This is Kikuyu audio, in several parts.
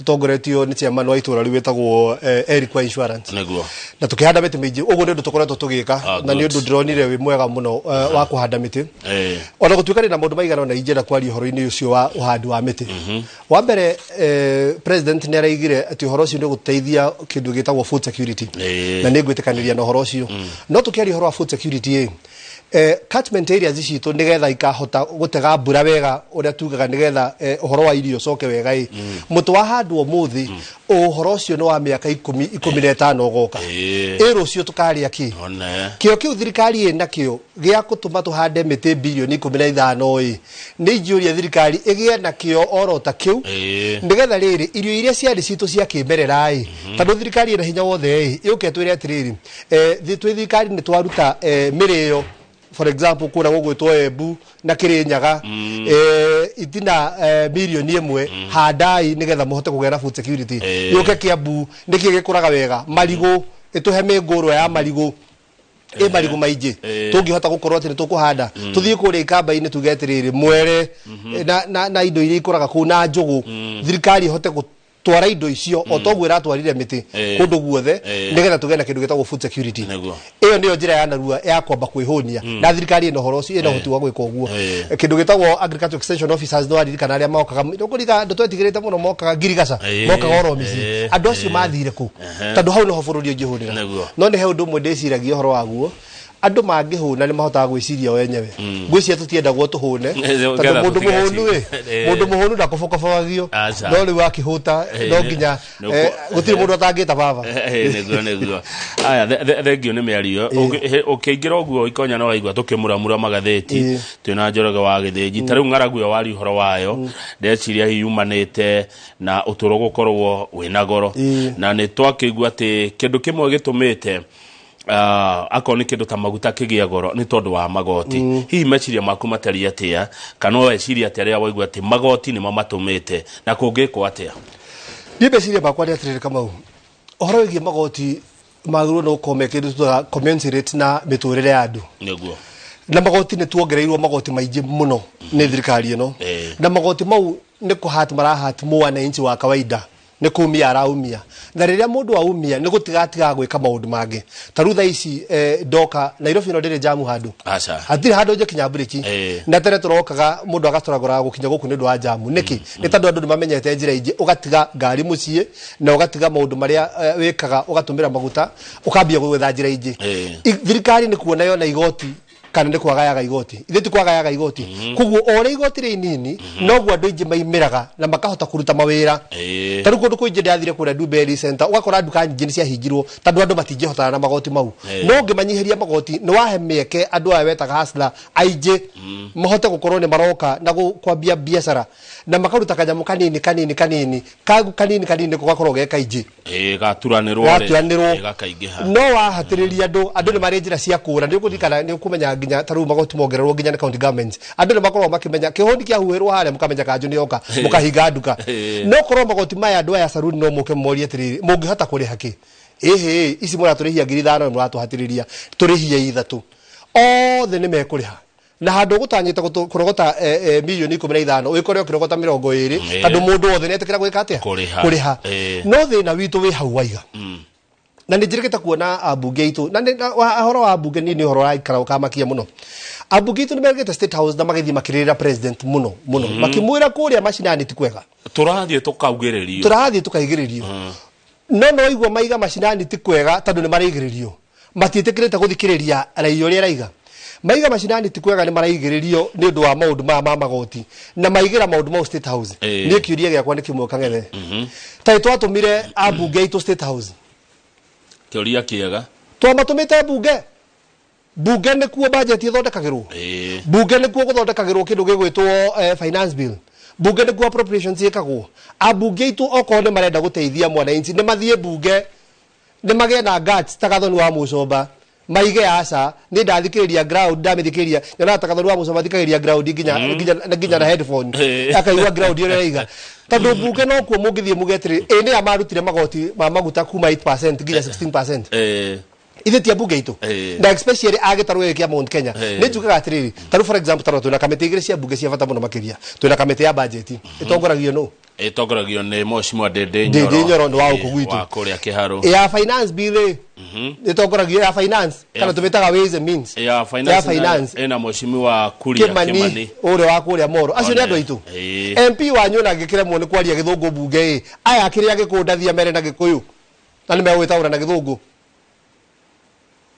Tũtongoretio nĩ chairman wa itũra rĩu wĩtagwo Eric wa Insurance. Na tũkĩhanda mĩtĩ mĩingĩ. Ũguo nĩ ũndũ tũkoretwo tũgĩka. Na nĩ Good. ũndũ ndĩronire wĩ mwega mũno wa kũhanda mĩtĩ. Ona gũtuĩka ndĩna maũndũ maigana ũna ingĩenda kwaria ũhoro-inĩ ũcio wa ũhandi wa mĩtĩ. Wa mbere, president nĩ araigire atĩ ũhoro ũcio nĩ ũgũteithia kĩndũ gĩtagwo food security. Na nĩ ngwĩtĩkanĩria na ũhoro ũcio. No tũkĩaria ũhoro wa food security ĩ, catchment areas citũ nĩgetha ikahota gũtega mbura wega, ũrĩa tugaga nĩgetha ũhoro wa irio ũcoke wega ĩ, mũtĩ wahandwo ũmũthĩ, ũhoro ũcio nĩ wa mĩaka 10, 15 ũgoka. Ĩ rũciũ tũkarĩa kĩ? One. Kĩo kĩu thirikari ĩ nakĩo gĩa gũtũma tũhande mĩtĩ bilioni 15 ĩ, nĩ ingĩũria thirikari ĩgĩe nakĩo oro ta kĩu, nĩgetha rĩrĩ irio iria ciarĩ citũ cia kĩmerera ĩ, tondũ thirikari ĩna hinya wothe ĩ, yũke ĩtwĩre atĩrĩrĩ, twĩ thirikari nĩ twaruta mĩrĩo, for example kũrĩa gũgwĩtwo Embu na Kĩrĩnyaga, itina mirioni 1, handai nĩgetha mũhote kũgĩa na food security. Yũke Kiambu, nĩkĩ gĩkũraga wega? Marigũ. Ĩtũhe mĩngũrwa ya marigũ, ĩ marigũ maingĩ tũngĩhota gũkorwo atĩ nĩ tũkũhanda. Tũthiĩ kũrĩa ikamba-inĩ tuge atĩrĩrĩ, mwere na indo iria ikũraga kũu na njũgũ, thirikari ĩhote gũtwara indo icio o toguo ĩratwarire mĩtĩ kũndũ guothe, nĩgetha tũgĩe na kĩndũ gĩtagwo food security. Ĩyo nĩyo njĩra ya narua ya kwamba kwĩhũnia, na thirikari ĩna ũhoro ũcio, ĩna ũhoti wa gwĩka ũguo. Kĩndũ gĩtagwo agriculture extension officers, nĩ waririkana arĩa mokaga ndũkũriga andũ twetigĩrĩte mũno mokaga ngirigaca, mokaga oro mĩciĩ? Andũ acio mathire kũ? Tondũ hau nĩho bũrũri ũngĩhũnĩra. No nĩ he ũndũ ũmwe ndĩciragia ũhoro waguo. Andũ mangĩhũna nĩ mahotaga gwĩciria o enyewe. Ngwĩciria tũtiendagwo tũhũne, tondũ Ngetha mũndũ mũhũnu ĩ, mũndũ mũhũnu ndakobokobogagio. Aca. No rĩu akĩhũta no nginya gũtirĩ mũndũ atangĩta baba. Nĩguo aya, thengio nĩ mĩario. Ũkĩingĩra ũguo ikonya no waigua tũkĩmuramura magathĩti. Twĩna Njoroge wa Gĩthĩnji. Ta rĩu ng'aragu ĩyo wari ũhoro wayo, ndeciria hihi yumanĩte na ũtũũro gũkorwo wĩna goro. Na nĩ twakĩigua atĩ kĩndũ kĩmwe gĩtũmĩte akorwo nĩ kĩndũ ta maguta kĩgĩe goro nĩ tondũ wa magoti. Hihi meciria maku matariĩ atĩa, kana weciria atĩa rĩrĩa waigua atĩ magoti nĩmo matũmĩte, na kũngĩkwo atĩa? Niĩ meciria makwa nĩ atĩrĩrĩ, Kamau, ũhoro wĩgiĩ magoti magĩrĩirwo nĩ gũkorwo mekĩrĩtwo commensurate na mĩtũrĩre ya andũ. Na magoti, nĩ tuongereirwo magoti maingĩ mũno nĩ thirikari ĩno. Na magoti mau nĩ kũhat marahat mwananchi wa kawaida, nĩ kumia araumia, na rĩrĩa mũndũ aumia nĩ gũtiga atigaga gwĩka maũndũ mangĩ. Ta rĩu thaa ici ndoka Nairobi ĩno ndĩrĩ jamu handũ. Aca. Hatirĩ handũ njĩkinya mburĩki. Na tene tũrokaga mũndũ agatũragũraga gũkinya gũkũ nĩ ũndũ wa jamu. Nĩkĩ? Nĩ tondũ andũ nĩ mamenyete njĩra ingĩ, ũgatiga ngari mũciĩ na ũgatiga maũndũ marĩa wĩkaga, ũgatũmĩra maguta, ũkambia gwetha njĩra ingĩ. Thirikari nĩ kuona yona igoti kana nĩ kwagayaga igoti, ithuĩ ti kwagayaga igoti. Koguo o ũrĩa igoti rĩ inini, noguo andũ aingĩ maimĩraga na makahota kũruta mawĩra. Ta rĩu kũndũ kũingĩ ndathire kũrĩa Ndumberi Center, ũgakora nduka nyingĩ nĩ ciahingirwo tondũ andũ matingĩhotana na magoti mau. No ũngĩmanyihĩria magoti, nĩ wahe mĩeke andũ aya wetaga hustler aingĩ mahote gũkorwo nĩ maroka na kwambia biacara na makaruta kanyamũ kanini kanini kanini kagu kanini kanini, nĩko gakorwo ge kaingĩ. Gaturanĩrwo rĩ, gaturanĩrwo. Gakaingĩha. No wahatĩrĩria andũ, andũ nĩ marĩ njĩra cia kũra. Nĩ ũkũririkana, nĩ ũkũmenya nginya ta rĩu magoti mongererwo nginya nĩ county government, andũ nĩ makoragwo makĩmenya kĩhũni kĩahuhĩrwo harĩa, mũkamenya kanjũ nĩ yoka, mũkahinga nduka. No korwo magoti maya, andũ aya saruni no mũke morie atĩrĩrĩ, mũngĩhota kũrĩha kĩ? Ĩhĩ, ici mũratũrĩhia 5,000, nĩ mũratũhatĩrĩria, tũrĩhie 3, othe nĩ mekũrĩha. Na handũ ũgũtanyĩte kũrogota mirioni 15, wĩkore ũkĩrogota 20, tondũ mũndũ wothe nĩ etĩkĩra gwĩka atĩa? Kũrĩha. Kũrĩha. No thĩna witũ wĩ hau waiga, na nĩ njĩrĩgĩte kuona ambunge aitũ na ũhoro wa ambunge, niĩ nĩ ũhoro ũraikara ũkamakia mũno. Ambunge aitũ nĩ merĩgĩte State House na magĩthiĩ makĩrĩrĩra president mũno mũno, makĩmwĩra kũrĩa macinani ti kwega. Tũrathiĩ tũkaugĩrĩrio. Tũrathiĩ tũkaigĩrĩrio. No igua maiga macinani ti kwega tondũ nĩ maraigĩrĩrio, matiĩtĩkĩrĩte gũthikĩrĩria raia ũrĩa araiga. Maiga macinani ti kwega, nĩ maraigĩrĩrio nĩ ũndũ wa maũndũ maya ma magoti, na maigĩra maũndũ mau State House. Niĩ kĩũria gĩakwa nĩ kĩmwe, Kang'ethe, tarĩ twatũmire ambunge aitũ State House? Kĩũria kĩega. Twamatũmĩte bunge? Bunge nĩkuo budget ĩthondekagĩrwo. Bunge nĩkuo gũthondekagĩrwo kĩndũ gĩgwĩtwo finance bill. Bunge nĩkuo appropriations ĩkagwo. Ambunge aitũ okorwo nĩ marenda gũteithia mwananchi, nĩ mathiĩ bunge, nĩ magĩe na guts ta Gathoni wa Mũcomba, maige aca, nĩ ndathikĩrĩria ground, ndamĩthikĩrĩria nyonaga ta Gathoni wa Mũcomba thikagĩrĩria ground nginya na headphone, akaigua ground ũrĩa ĩraiga, tondũ bunge nokuo mũngĩthiĩ muge atĩrĩ, ĩ nĩ ya marutire magoti ma maguta kuma 8% nginya 16%. Ithe ti ambunge aitũ na especially a gĩtarũ gĩkĩ kĩa Mount Kenya. Nĩ njugaga atĩrĩrĩ, tarĩu for example, tarora twĩna kamĩtĩ igĩrĩ cia mbunge cia bata mũno makĩria. Twĩna kamĩtĩ ya budget ĩtongoragio nũ? Ĩtongoragio nĩ Mheshimiwa Ndindi. Ndindi Nyoro, nĩ wa gũkũ gwitũ. Wa kũrĩa Kĩharũ. Ya finance bill ĩ ĩtongoragio, ya finance kana tũmĩtaga ways and means. Ya finance. Ya finance. Ĩna Mheshimiwa Kuria. Kimani. Kimani. Ũrĩa wa kũrĩa Moro. Acio nĩ andũ aitũ. MP wanyu ona angĩkĩremwo nĩ kwaria gĩthũngũ mbunge ĩ, aya kĩrĩa gĩkũndathia mere na gĩkũyũ na nĩ megwĩtaũra na gĩthũngũ.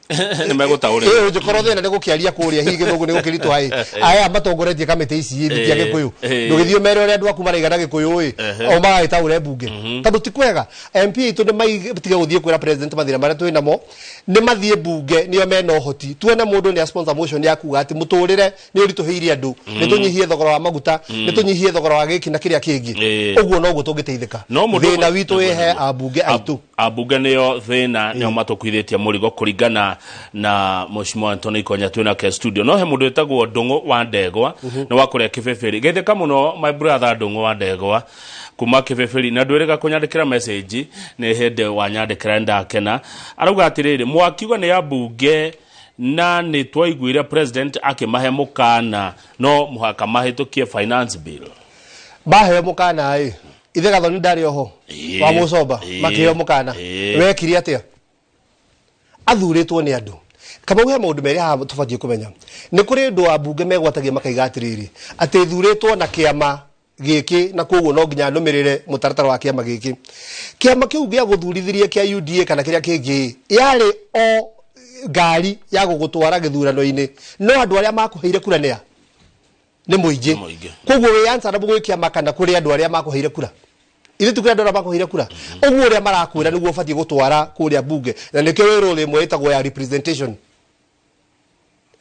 Nĩ megũtaũrĩrwo. Ĩ ũngĩkorwo thĩna nĩ gũkĩaria kũrĩa hihi gĩthũngũ nĩ gũkĩritũha ĩ, aya matongoretie kamĩtĩ ici ĩ tia gĩkũyũ. Ndũgĩthiĩ ũmere ũrĩa andũ aku maraiga na gĩkũyũ ĩ, o magagĩtaũre mbunge tondũ ti kwega. MP aitũ nĩ matige gũthiĩ kwĩra president mathĩna marĩa twĩ namo, nĩ mathiĩ mbunge, nĩo mena ũhoti. Tuone mũndũ nĩ a sponsor motion ya kuga atĩ mũtũrĩre nĩ ũritũhĩire andũ, nĩ tũnyihie thogora wa maguta, nĩ tũnyihie thogora wa gĩkĩ na kĩrĩa kĩngĩ. Ũguo noguo tũngĩteithĩka. No mũndũ Thĩna witũ wĩ he ambunge aitũ. Ambunge nĩo thĩna, nĩo matũkuithĩtie mũrigo kũringana na Mheshimiwa Anthony Ikonya twĩ nake studio. No he mũndũ wĩtagwo Ndũng'ũ wa Ndegwa, nĩ wa kũrĩa Kĩbĩbĩri. Geithĩka mũno, my brother Ndũng'ũ wa Ndegwa kuma Kĩbĩbĩri, na ndwĩrĩga kũnyandĩkĩra message, nĩ hĩndĩ wanyandĩkĩra ndakena. Arauga atĩrĩrĩ, mwakiuga nĩ ambunge na nĩ twaiguire president akĩmahe mũkana no mũhaka mahĩtũkie finance bill. Maheo mũkana ĩ, ithe Gathoni ndarĩ oho? Wa Mũcomba. Makĩheo mũkana. Wekire atĩa? Athurĩtwo nĩ andũ. Kamau, he maũndũ merĩ haha tũbatiĩ kũmenya. Nĩ kũrĩ ũndũ wa mbunge megwatagia makaiga atĩrĩrĩ, atĩ thurĩtwo na kĩama gĩkĩ na koguo no nginya nũmĩrĩre mũtaratara wa kĩama gĩkĩ. Kĩama kĩu gĩa gũthurithirie kĩa UDA kana kĩrĩa kĩngĩ yarĩ o ngari ya gũgũtwara gĩthurano-inĩ, no andũ arĩa makũheire kura nĩa? Nĩ mũingĩ. Mũingĩ. Koguo wĩ answerable gwĩ kĩama kana kũrĩ andũ arĩa makũheire kura? Ithuĩ ti kũrĩ andũ arĩa makũheire kura. Ũguo ũrĩa marakwĩra nĩguo ũbatiĩ gũtwara kũrĩa mbunge, na nĩkĩo wĩ role ĩmwe ĩtagwo ya representation,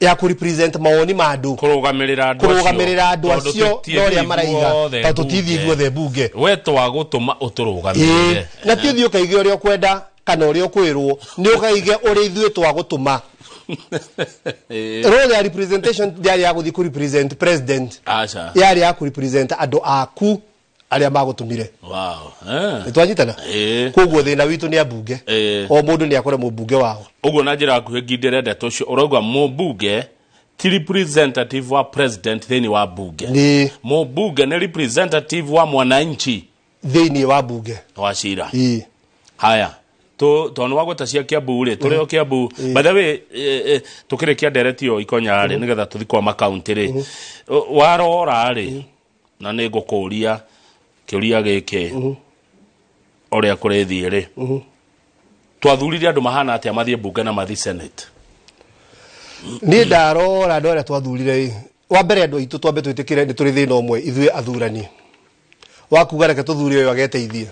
ya kũ represent mawoni ma andũ. Kũrũgamĩrĩra andũ acio. Kũrũgamĩrĩra andũ Tondũ acio tũtithiĩ na ũrĩa maraiga. ithuothe Tondũ tũtithiĩ mbunge. ithuothe mbunge. We twagũtũma ũtũrũgamĩrĩre. Na ti ũthiĩ ũkaige ũrĩa ũkwenda kana ũrĩa ũkwĩrwo, nĩ ũkaige ũrĩa ithuĩ twagũtũma. Role ya representation ndĩarĩ ya gũthiĩ kũ represent president. Aca. Yarĩ ya kũ represent andũ aku arĩa magũtũmire. Nĩ twanyitana? Koguo thĩna witũ nĩ ambunge. O mũndũ nĩ akore mũmbunge wao. Ũguo na njĩra nguhĩ ngindĩre ndeto ũcio, ũrauga mũmbunge ti representative wa president thĩinĩ wa mbunge? Nĩ. Mũmbunge nĩ representative wa mwananchi thĩinĩ wa mbunge. Wa cira. Haya, tondũ nĩ wagweta cia Kiambu rĩ, tũrĩ o Kiambu, by the way, tũkĩrĩkia ndereti ĩyo Ikonya rĩ, nĩgetha tũthi kwa makaunti rĩ, warora rĩ, na nĩ ngũkũria kĩũria gĩkĩ, ũrĩa kũrĩthiĩ rĩ, twathurire andũ mahana atĩa mathiĩ mbunge na mathiĩ senate? Niĩ ndarora andũ arĩa twathurire ĩ, wa mbere andũ aitũ twambe twĩtĩkĩre nĩ tũrĩ thĩna ũmwe ithuĩ athurani wa kuga reke tũthure ũyũ ageteithie.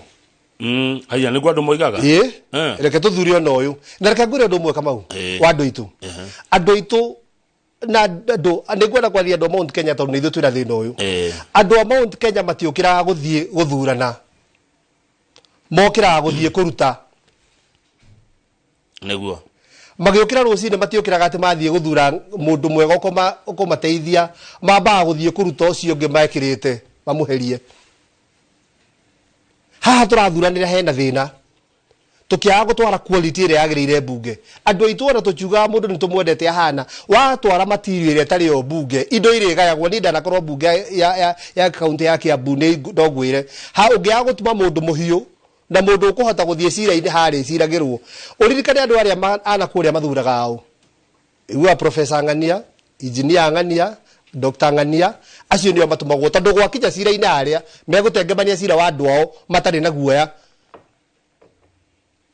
Haya, nĩguo andũ moigaga. Ĩ, reke tũthure ona ũyũ. Na reke ngwĩre ũndũ ũmwe, Kamau, wa andũ aitũ, andũ aitũ na andũ, nĩ ngwenda kwaria andũ a Mount Kenya tondũ nĩ ithuĩ twĩna thĩna ũyũ. Andũ a Mount Kenya matiũkĩraga gũthiĩ gũthurana, mokĩraga gũthiĩ kũruta. Nĩguo. Magĩũkĩra rũcinĩ matiũkĩraga atĩ mathiĩ gũthura mũndũ mwega ũkũmateithia, mambaga gũthiĩ kũruta ũcio ũngĩ mekĩrĩte mamũherie. Haha tũrathuranĩra hena thĩna, tũkĩaga gũtwara quality ĩrĩa yagĩrĩire mbunge. Andũ aitũ ona tũkiugaga mũndũ nĩ tũmwendete ahana, watwara material ĩrĩa ĩtarĩ yo mbunge, indo irĩgayagwo. Niĩ ndanakorwo mbunge ya kaunti ya Kiambu, nĩ no ngwĩre ha ũngĩaga gũtuma mũndũ mũhiũ na mũndũ ũkũhota gũthiĩ cira-inĩ harĩa iciragĩrwo. Ũririkane andũ arĩa ana kũrĩa mathuraga ao, iguaga Professor Ng'ania, Engineer Ng'ania, Dr. Ng'ania, acio nĩo matũmagwo tondũ gwakinya cira-inĩ harĩa megũtengemania cira wa andũ ao matarĩ na guoya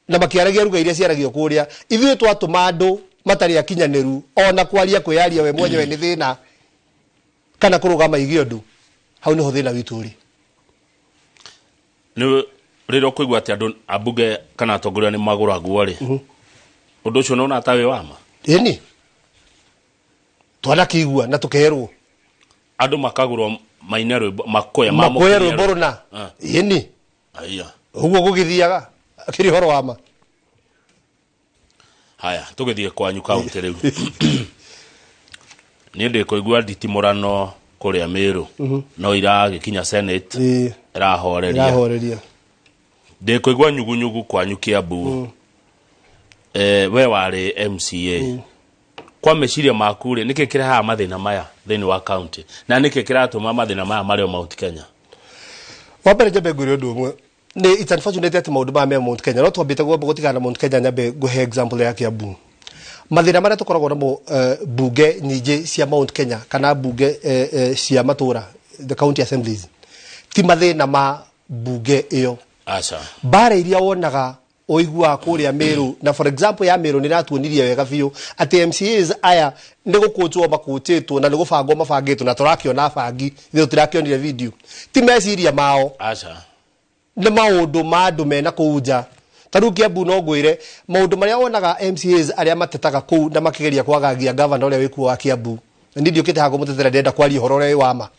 na makĩaragia ruga iria ciaragio kũrĩa. Ithuĩ twatũma andũ matarĩ akinyanĩru, ona kwaria kwĩyaria we mwenyewe nĩ thĩna, kana kũrũgama ige ũndũ. Hau nĩho thĩna witũ ũrĩ. Nĩ rĩrĩa ũkũigua atĩ andũ ambunge kana atongoria nĩ magũragwo rĩ, ũndũ ũcio nĩwona ta wĩ wa ma? Ĩni twanakĩigua na tũkerwo. Andũ makagũrwo maine rwĩmbo makoya. Makoya rwĩmbo rũna. Ĩni. Aya. Ũguo gũgĩthiaga akĩrĩ ũhoro wa ma. Haya, tũgĩthiĩ kwanyu kaunti rĩu. Niĩ ndĩkũigua nditimũrano kũrĩa Mĩrũ no iragĩkinya senate, ĩrahoreria. Ĩrahoreria. Ndĩkũigua nyugunyugu kwanyu Kiambu. We warĩ MCA, kwa meciria maku rĩ, nĩkĩ kĩrehaga mathĩna maya thĩinĩ wa county, na nĩkĩ kĩratũma mathĩna maya marĩ o Mount Kenya? Wa mbere, njambe ngwĩre ũndũ ũmwe. Nĩ it's unfortunate atĩ maũndũ maya me Mount Kenya, no twambĩte gwamba gũtigana na Mount Kenya. Nyambe ngũhe example ya Kiambu. Mathĩna marĩa tũkoragwo namo, bunge nyingĩ cia Mount Kenya kana bunge cia matũra, the county assemblies, ti mathĩna ma bunge ĩyo. Aca. Mbara iria wonaga ũiguaga kũrĩa Meru, na for example ya Meru nĩ ĩratuonirie wega biũ atĩ MCAs aya nĩ gũkũnjwo makũnjĩtwo na nĩ gũbangwo mabangĩtwo, na tũrakĩona bangi ithuĩ, tũtirakĩonire video, ti meciria mao. Aca. Nĩ maũndũ ma andũ mena kũu nja. Ta rĩu Kiambu, no ngwĩre maũndũ marĩa wonaga MCAs arĩa matetaga kũu na makĩgeria kwagagia gavana ũrĩa wĩkuo wa Kiambu, na niĩ ndiũkĩte haha kũmũtetera, ndĩrenda kwaria ũhoro ũrĩa wĩ wa ma.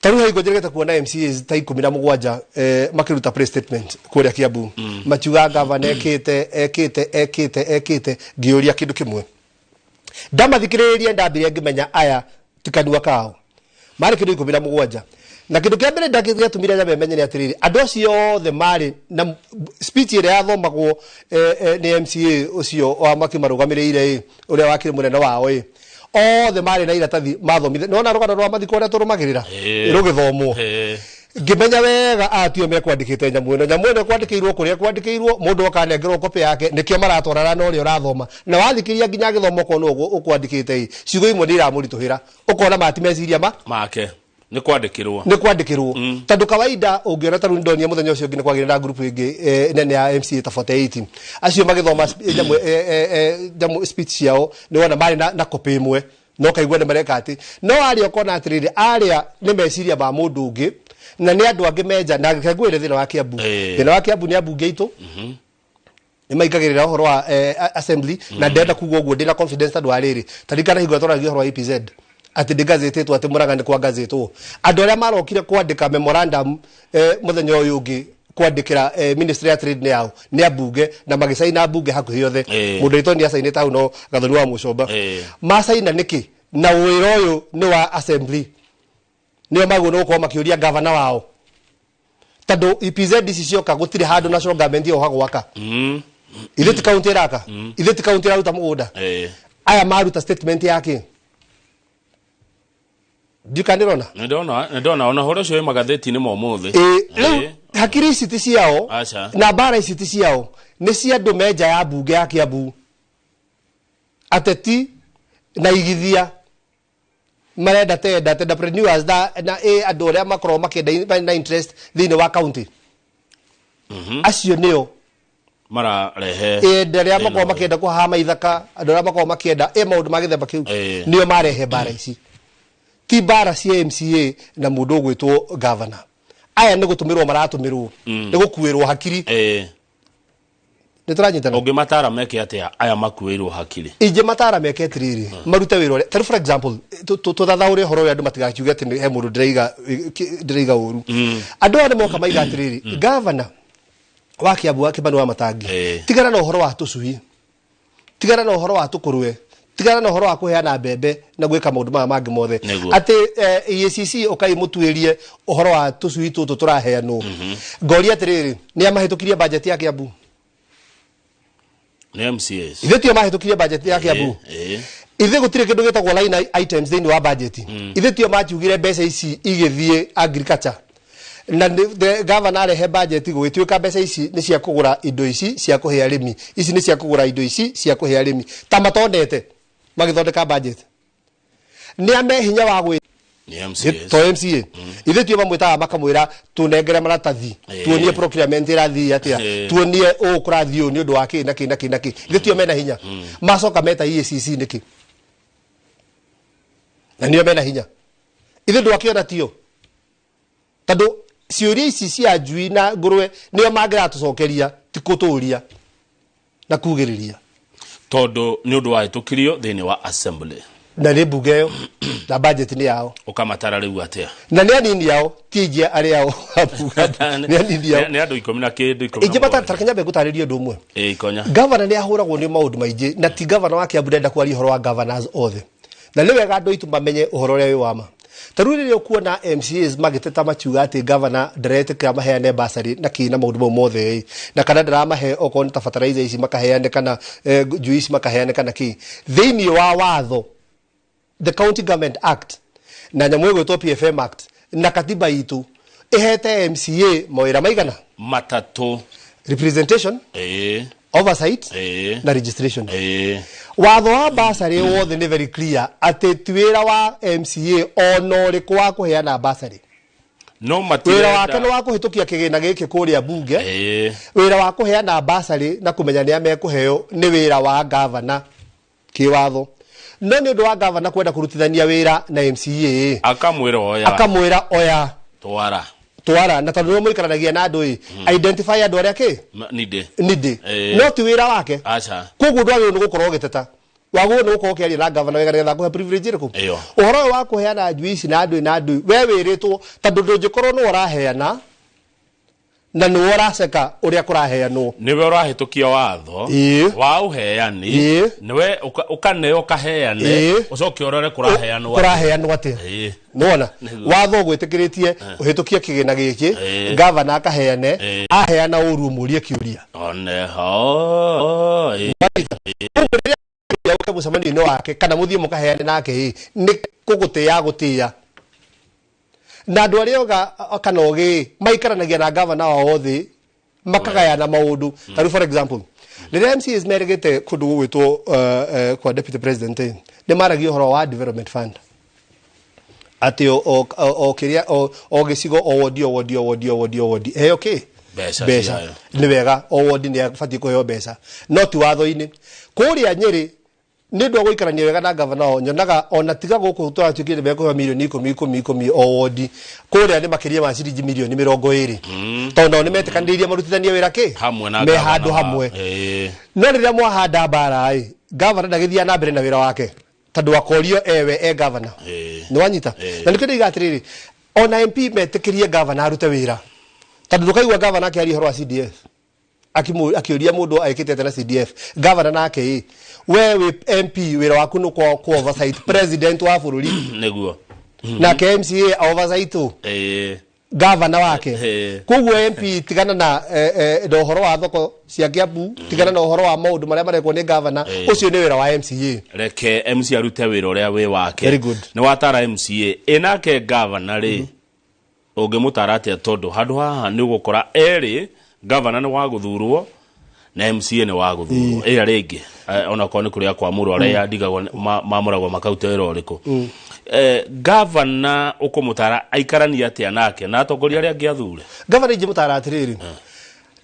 Ta rĩu hingo njĩrĩgĩte kuona MCAs ta 17 makĩruta press statement kũrĩa Kiambu, makiuga gavana ekĩte, ekĩte, ekĩte, ekĩte. Ngĩũria kĩndũ kĩmwe, ndamathikĩrĩria, ndambire ngĩmenya aya ti kanua kao. Marĩ kĩndũ 17, na kĩndũ kĩa mbere gĩatũmire nyambe menye nĩ atĩrĩrĩ, andũ acio othe marĩ na speech ĩrĩa yathomagwo nĩ MCA ũcio wa makĩmarũgamĩrĩire ĩ, ũrĩa wakĩrĩ mũnene wao ĩ, othe marĩ na iratathi mathomithe. Nona rũgano rwa mathiko ũrĩa tũrũmagĩrĩra rũgĩthomwo, ngĩmenya wega atio mekwandĩkĩte nyamũ ĩno. Nyamũ ĩno ĩkwandĩkĩirwo kũrĩa ĩkwandĩkĩirwo, mũndũ akanengerwo kopĩ yake, nĩkĩo maratwarana na ũrĩa ũrathoma. Na wathikĩria nginya agĩthoma, ũkona ũguo ũkwandĩkĩte ĩ, ciugo imwe nĩ iramũritũhĩra, ũkona mati meciria ma make nĩ kwandĩkĩrwo. Nĩ kwandĩkĩrwo, tondũ kawaida ũngĩona ta rĩu ndonire mũthenya ũcio ũngĩ nĩ kwagĩrĩ na group ĩngĩ nene ya MCA ta 48, acio magĩthoma nyamũ nyamũ speech ciao, nĩ wona marĩ na kopĩ ĩmwe, no kaigua nĩ mareka atĩ no arĩa ũkona atĩrĩrĩ, arĩa nĩ meciria ma mũndũ ũngĩ na nĩ andũ angĩ menja. Na reke ngwĩre, thĩna wa Kiambu, thĩna wa Kiambu nĩ ambunge aitũ nĩ maingagĩrĩra ũhoro wa assembly, na ndĩrenda kuga ũguo ndĩna confidence, tondũ wa rĩrĩ, taririkana hingo ĩrĩa twaragia ũhoro wa EPZ atĩ ndĩgazetĩtwo, atĩ Mũrang'a nĩ kwa gazetwo, andũ arĩa marokire kwandĩka memorandum mũthenya ũyũ ũngĩ kwandĩkĩra ministry ya trade nĩ yao, nĩ ambunge, na magĩcaina ambunge hakuhĩ othe. Mũndũ wĩtwo nĩ acainĩte hau no Gathoni wa Mũcomba. Macaina nĩkĩ na wĩra ũyũ nĩ wa assembly? Nĩo magwo nĩ gũkorwo makĩũria gavana wao, tondũ EPZ ici cioka gũtirĩ handũ national government yoha gwaka. Ithuĩ ti kaunti ĩraka, ithuĩ ti kaunti ĩraruta mũgũnda. Aya maruta statement yake, ndikanĩrona. Nĩ ndona ona ũhoro ũcio wĩ magathĩti-inĩ ma ũmũthĩ. Ĩ, rĩu hakiri ici ti ciao. Aca. Na mbara ici ti ciao, nĩ cia andũ me nja ya mbunge ya Kiambu, ateti na igithia marenda tenda tenderpreneurs na ĩ andũ arĩa makoragwo makĩenda na interest thĩinĩ wa county, acio nĩo mararehe ĩ, andũ arĩa thĩna makoragwo ũyũ. Makĩenda kũhama ithaka, andũ arĩa makoragwo makĩenda ĩ maũndũ ma gĩthemba kĩu, nĩo marehe mbara ici. Ti mbara cia MCA na mũndũ ũgwĩtwo governor. Aya nĩ gũtũmĩrwo maratũmĩrwo, nĩ gũkuĩrwo hakiri. Nĩ tũranyitana? Ũngĩmatara meke atĩa aya makuĩirwo hakiri? Ingĩ matara meke atĩrĩrĩ, marute wĩra ũrĩa, tarĩu for example, tũthathaũre ũhoro ũyũ, andũ matigakiuge atĩ he mũndũ ndĩraiga ndĩraiga ũru. Andũ aya nĩ moka maiga atĩrĩrĩ, gavana wa Kiambu wa Kĩmani wa Matangi, tigana na ũhoro wa tũcui, tigana na ũhoro wa tũkũrwe, tigana na ũhoro wa kũheana mbembe na gwĩka maũndũ maya mangĩ mothe. Atĩ EACC ũkai mũtuĩrie ũhoro wa tũcui tũtũ tũraheanwo. Ngoria atĩrĩrĩ, nĩ amahĩtũkirie budget ya Kiambu? Nĩ MCAs. Ithuĩ tio mahĩtũkirie budget ya Kiambu? Ithuĩ gũtirĩ kĩndũ gĩtagwo line items thĩinĩ wa budget. Ithuĩ tio makiugire mbeca ici igĩthiĩ agriculture? Na the governor arehe budget, gũgĩtuĩka mbeca ici nĩ cia kũgũra indo ici cia kũhe arĩmi, ici nĩ cia kũgũra indo ici cia kũhe arĩmi, ta matonete magĩthondeka budget. Nĩ ame hinya wa gwĩ Nĩ MCAs. To MCA, ithuĩ tio mamwĩtaga makamwĩra tũnengere maratathi, tuonie procurement ĩrathiĩ atĩa, tuonie ũũ kũrathiĩ ũũ nĩ ũndũ wa kĩ na kĩ na kĩ na kĩ. Ithuĩ tio mena hinya? Macoka meta EACC nĩkĩ na nĩo mena hinya? Ithuĩ ndwakĩona tio, tondũ ciũria ici cia njui na ngũrwe nĩo mangĩratũcokeria, ti kũtũria na kugĩrĩria. Tondũ nĩ ũndũ wahĩtũkirio thĩinĩ wa assembly. Na nĩ mbunge ĩyo na budget nĩ yao. Ũkamatara rĩu atĩa? Na nĩ anini ao, ti aingĩ arĩa ao, nĩ anini ao. Nĩ andũ ikũmi na kĩndũ, ikũmi na Ingĩ mũgwanja. matara nyambe ngũtarĩrie ũndũ ũmwe. Ĩ, ikonya. Gavana nĩ ahũragwo nĩ maũndũ maingĩ, na ti gavana wa Kiambu, ndenda kwaria ũhoro wa governors othe, na nĩ wega andũ aitũ mamenye ũhoro ũrĩa wĩ wa ma. Ta rĩu rĩrĩa ũkuona MCAs magĩteta makiuga atĩ governor ndaretĩkĩra maheane bursary na kĩ na maũndũ mau mothe ĩ, na kana ndaramahe okorwo nĩ ta fertilizer ici makaheane kana njui ici makaheane kana kĩ, thĩinĩ wa watho the County Government Act na nyamũ ĩgwĩtwo PFM Act na katiba itũ ĩhete MCA mawĩra maigana? Matatũ. Representation, oversight na registration. Watho wa bursary wothe nĩ very clear atĩ ti wĩra wa MCA ona ũrĩkũ wa kũheana bursary. No Wĩra matirenda. wake nĩ wa kũhĩtũkia kĩgĩna gĩkĩ kũrĩa bunge. Wĩra wa kũheana bursary na kũmenya nĩa mekũheo nĩ wĩra wa gavana kĩwatho. No nĩ ũndũ wa gavana kwenda kũrutithania wĩra na MCA, akamwĩra oya, akamwĩra oya, twara, twara, na tondũ nĩwe mũikaranagia na andũ ĩ, identify andũ arĩa kĩ ninde nindĩ. No ti wĩra wake. Aca. Koguo ndwagĩrĩirwo nĩ gũkorwo ũgĩteta, wagĩrĩirwo nĩ gũkorwo ũkĩaria na gavana wega nĩgetha akũhe privilege ĩrĩkũ. Ĩyo. Ũhoro ũyũ wa kũheana njui ici na andũ na andũ, we wĩrĩtwo tondũ ndũngĩkorwo nĩwe ũraheana na nĩwe ũraceka ũrĩa kũraheanwo. Niwe ũrahĩtũkia watho wa ũheani, niwe ũkaneo ũkaheane, ũcoke ũrore kũraheanwo. Kũraheanwo atĩa? Nĩwona watho ũgwĩtĩkĩrĩtie ũhĩtũkie kĩgĩna gĩkĩ, gavana akaheane, aheana ũru ũmũrie kĩũria. Oneho. Ũke mũcemanio-inĩ wake kana mũthiĩ mũkaheane nake ĩ, nĩ kũgũtĩĩa gũtĩĩa. Na andũ arĩa oga kana ogĩ maikaranagia na gavana wao thĩ makagayana maũndũ. Ta rĩu for example, rĩrĩa MCAs merĩgĩte kũndũ gũgwĩtwo kwa deputy president ĩ, nĩ maragia ũhoro wa development fund atĩ o kĩrĩa o gĩcigo, o wodi, o wodi, o wodi, o wodi, o wodi heo kĩ? Mbeca mbeca ciayo. Nĩ wega, o wodi nĩ abatiĩ kũheo mbeca, no ti watho-inĩ. Kũrĩa Nyĩrĩ nĩ ũndũ wa gũikarania wega na gavana wao, nyonaga ona tiga gũkũ tũratuĩkire mekũheo milioni ikũmi ikũmi ikũmi o wodi, kũrĩa nĩ makĩria ma ciringi milioni 20, tondũ nao nĩ metĩkanĩirie marutithanie wĩra kĩ hamwe na me gavana handũ hamwe. No rĩrĩa mwahanda mbara ĩ, gavana ndagĩthiaga na mbere na wĩra wake tondũ akorio ewe e gavana. Nĩ wanyita? Na nĩkĩo ndĩiga atĩrĩrĩ, ona MP metĩkĩrie gavana arute wĩra, tondũ ndũkaigua gavana akĩaria ũhoro wa CDF akĩũria mũndũ ekĩte atĩa na CDF. Gavana nake ĩ, we wĩ MP wĩra waku nĩ kwa oversight president wa bũrũri. Nĩguo. Nake MCA oversight ũ gavana wake. Koguo MP tigana na na ũhoro wa thoko cia Kiambu, tigana na ũhoro wa maũndũ marĩa marekwo nĩ gavana, ũcio nĩ wĩra wa MCA. Reke MCA arute wĩra ũrĩa wĩ wake. Very good. Nĩ watara MCA ĩnake gavana rĩ, ũngĩmũtara atĩa? Tondũ handũ haha nĩ ũgũkora erĩ, gavana nĩ wa gũthurwo na MCA nĩ wa gũthurwo ĩrĩa rĩngĩ, onakorwo nĩ kũrĩa kwamũrwo arĩa ndigagwo mamũragwo makaruta wĩra ũrĩkũ. Gavana ũkũmũtara aikaranie atĩa nake na atongoria arĩa angĩ athure? Gavana ingĩmũtara atĩrĩrĩ,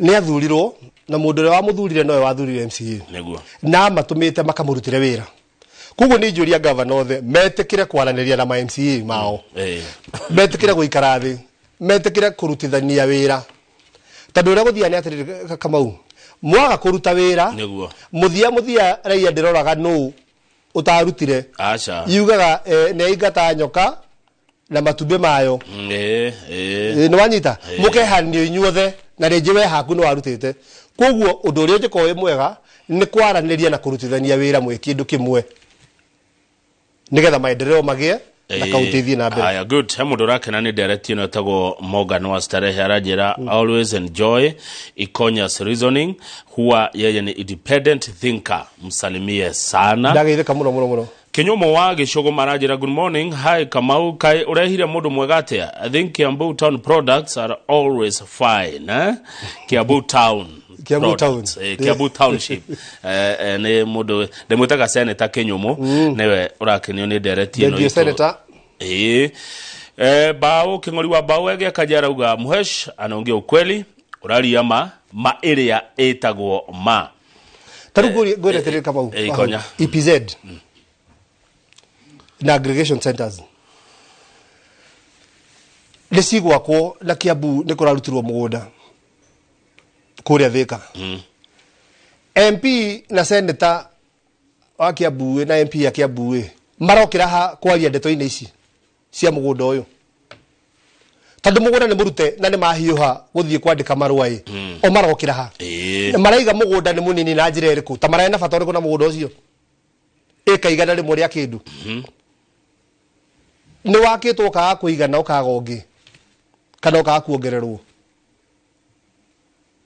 nĩ athurirwo na mũndũ ũrĩa wamũthurire nowe wathurire MCA. Nĩguo. Na matũmĩte makamũrutĩre wĩra. Koguo nĩ njũria gavana othe metĩkĩre kwaranĩria na ma MCA mao, metĩkĩre gũikara thĩ, metĩkĩre kũrutithania wĩra, tondũ ũrĩa gũthiaga nĩ atĩrĩrĩ, Kamau, mwaga kũruta wĩra, Nĩguo. mũthia mũthia raia ndĩroraga nũ ũtarutire. Aca. Yugaga nĩ aingata nyoka na matumbĩ mayo. Nĩ wanyita? Mũkehanio inyuothe na rĩngĩ we haku nĩ warutĩte. Koguo ũndũ ũrĩa ũngĩkorwo wĩ mwega nĩ kwaranĩria na kũrutithania wĩra mwĩ kĩndũ kĩmwe nĩgetha maendeleo magĩe na kaunti ithiĩ na mbere. Haya, good. He mũndũ ũrakena nĩ ndereti ĩno ĩtagwo Morgan wa Starehe, aranjĩra always enjoy Ikonya's reasoning, huwa yeye ni independent thinker, msalimie sana. Ndageithĩka mũno mũno mũno. Kinyumo wa Gĩcũgũ maranjĩra good morning, hi Kamau, kaĩ ũrehire mũndũ mwega atĩa? I think Kiambu Town products are always fine, eh? Kiambu Town Kiambu products. Town. Kiambu Township. Nĩ mũndũ ndĩmwĩtaga Senator Kinyumo, nĩwe ũrakenio nĩ ndereti ĩno Thank you, itũ. Senator. Bao King'ori wa Bao egeka arauga Muhesh anaongea ukweli, ũraria ma ĩrĩa ĩtagwo ma. Ta rĩu ngwĩre atĩrĩrĩ Kamau, Ikonya. EPZ na aggregation centers nĩ cigwakwo na Kiambu nĩ kũrarutirwo mũgũnda kũrĩa Thika. MP na senator wa Kiambu na MP ya Kiambu marokĩra ha kwaria ndeto-inĩ ici cia mũgũnda ũyũ, tondũ mũgũnda nĩ mũrute na nĩ mahiũha gũthiĩ kwandĩka marũa ĩ, o marokĩra ha? Na maraiga mũgũnda nĩ mũnini na njĩra ĩrĩkũ? Ta mararĩ na bata ũrĩkũ na mũgũnda ũcio ĩka 100 rĩa kĩndũ? Nĩ wakĩtwo ũkaga kũigana ũkaga ũngĩ kana ũkaga kuongererwo.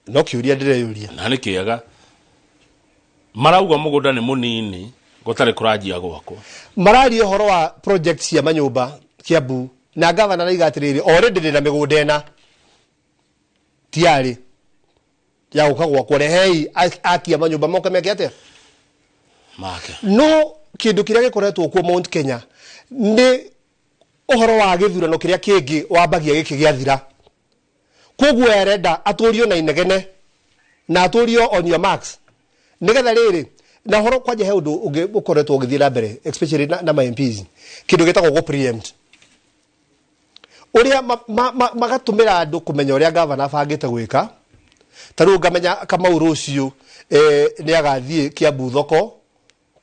No kĩũria ndĩreyũria. Na nĩ kĩega marauga mũgũnda nĩ mũnini gũtarĩ kũranjia gwakwo. Mararia ũhoro wa project cia manyũmba Kiambu na gavana araiga atĩrĩrĩ already ndĩna mĩgũnda ĩna tiarĩ ya gũka gwakwo, rehei akia manyũmba moke meke atĩa make. No kĩndũ kĩrĩa gĩkoretwo kuo Mount Kenya nĩ ũhoro wa gĩthurano kĩrĩa kĩngĩ wambagia gĩkĩ gĩathira. Koguo arenda atũrio na inegene na atũrio on your marks nĩgetha rĩrĩ na ũhoro kwanja he ũndũ ũngĩ ũkoretwo ũgĩthiĩ na mbere especially na ma MPs kĩndũ gĩtagwo gũ preempt ũrĩa magatũmĩra andũ kũmenya ũrĩa gavana abangĩte gwĩka. Ta rĩu ngamenya Kamau rũciũ nĩ agathiĩ Kiambu thoko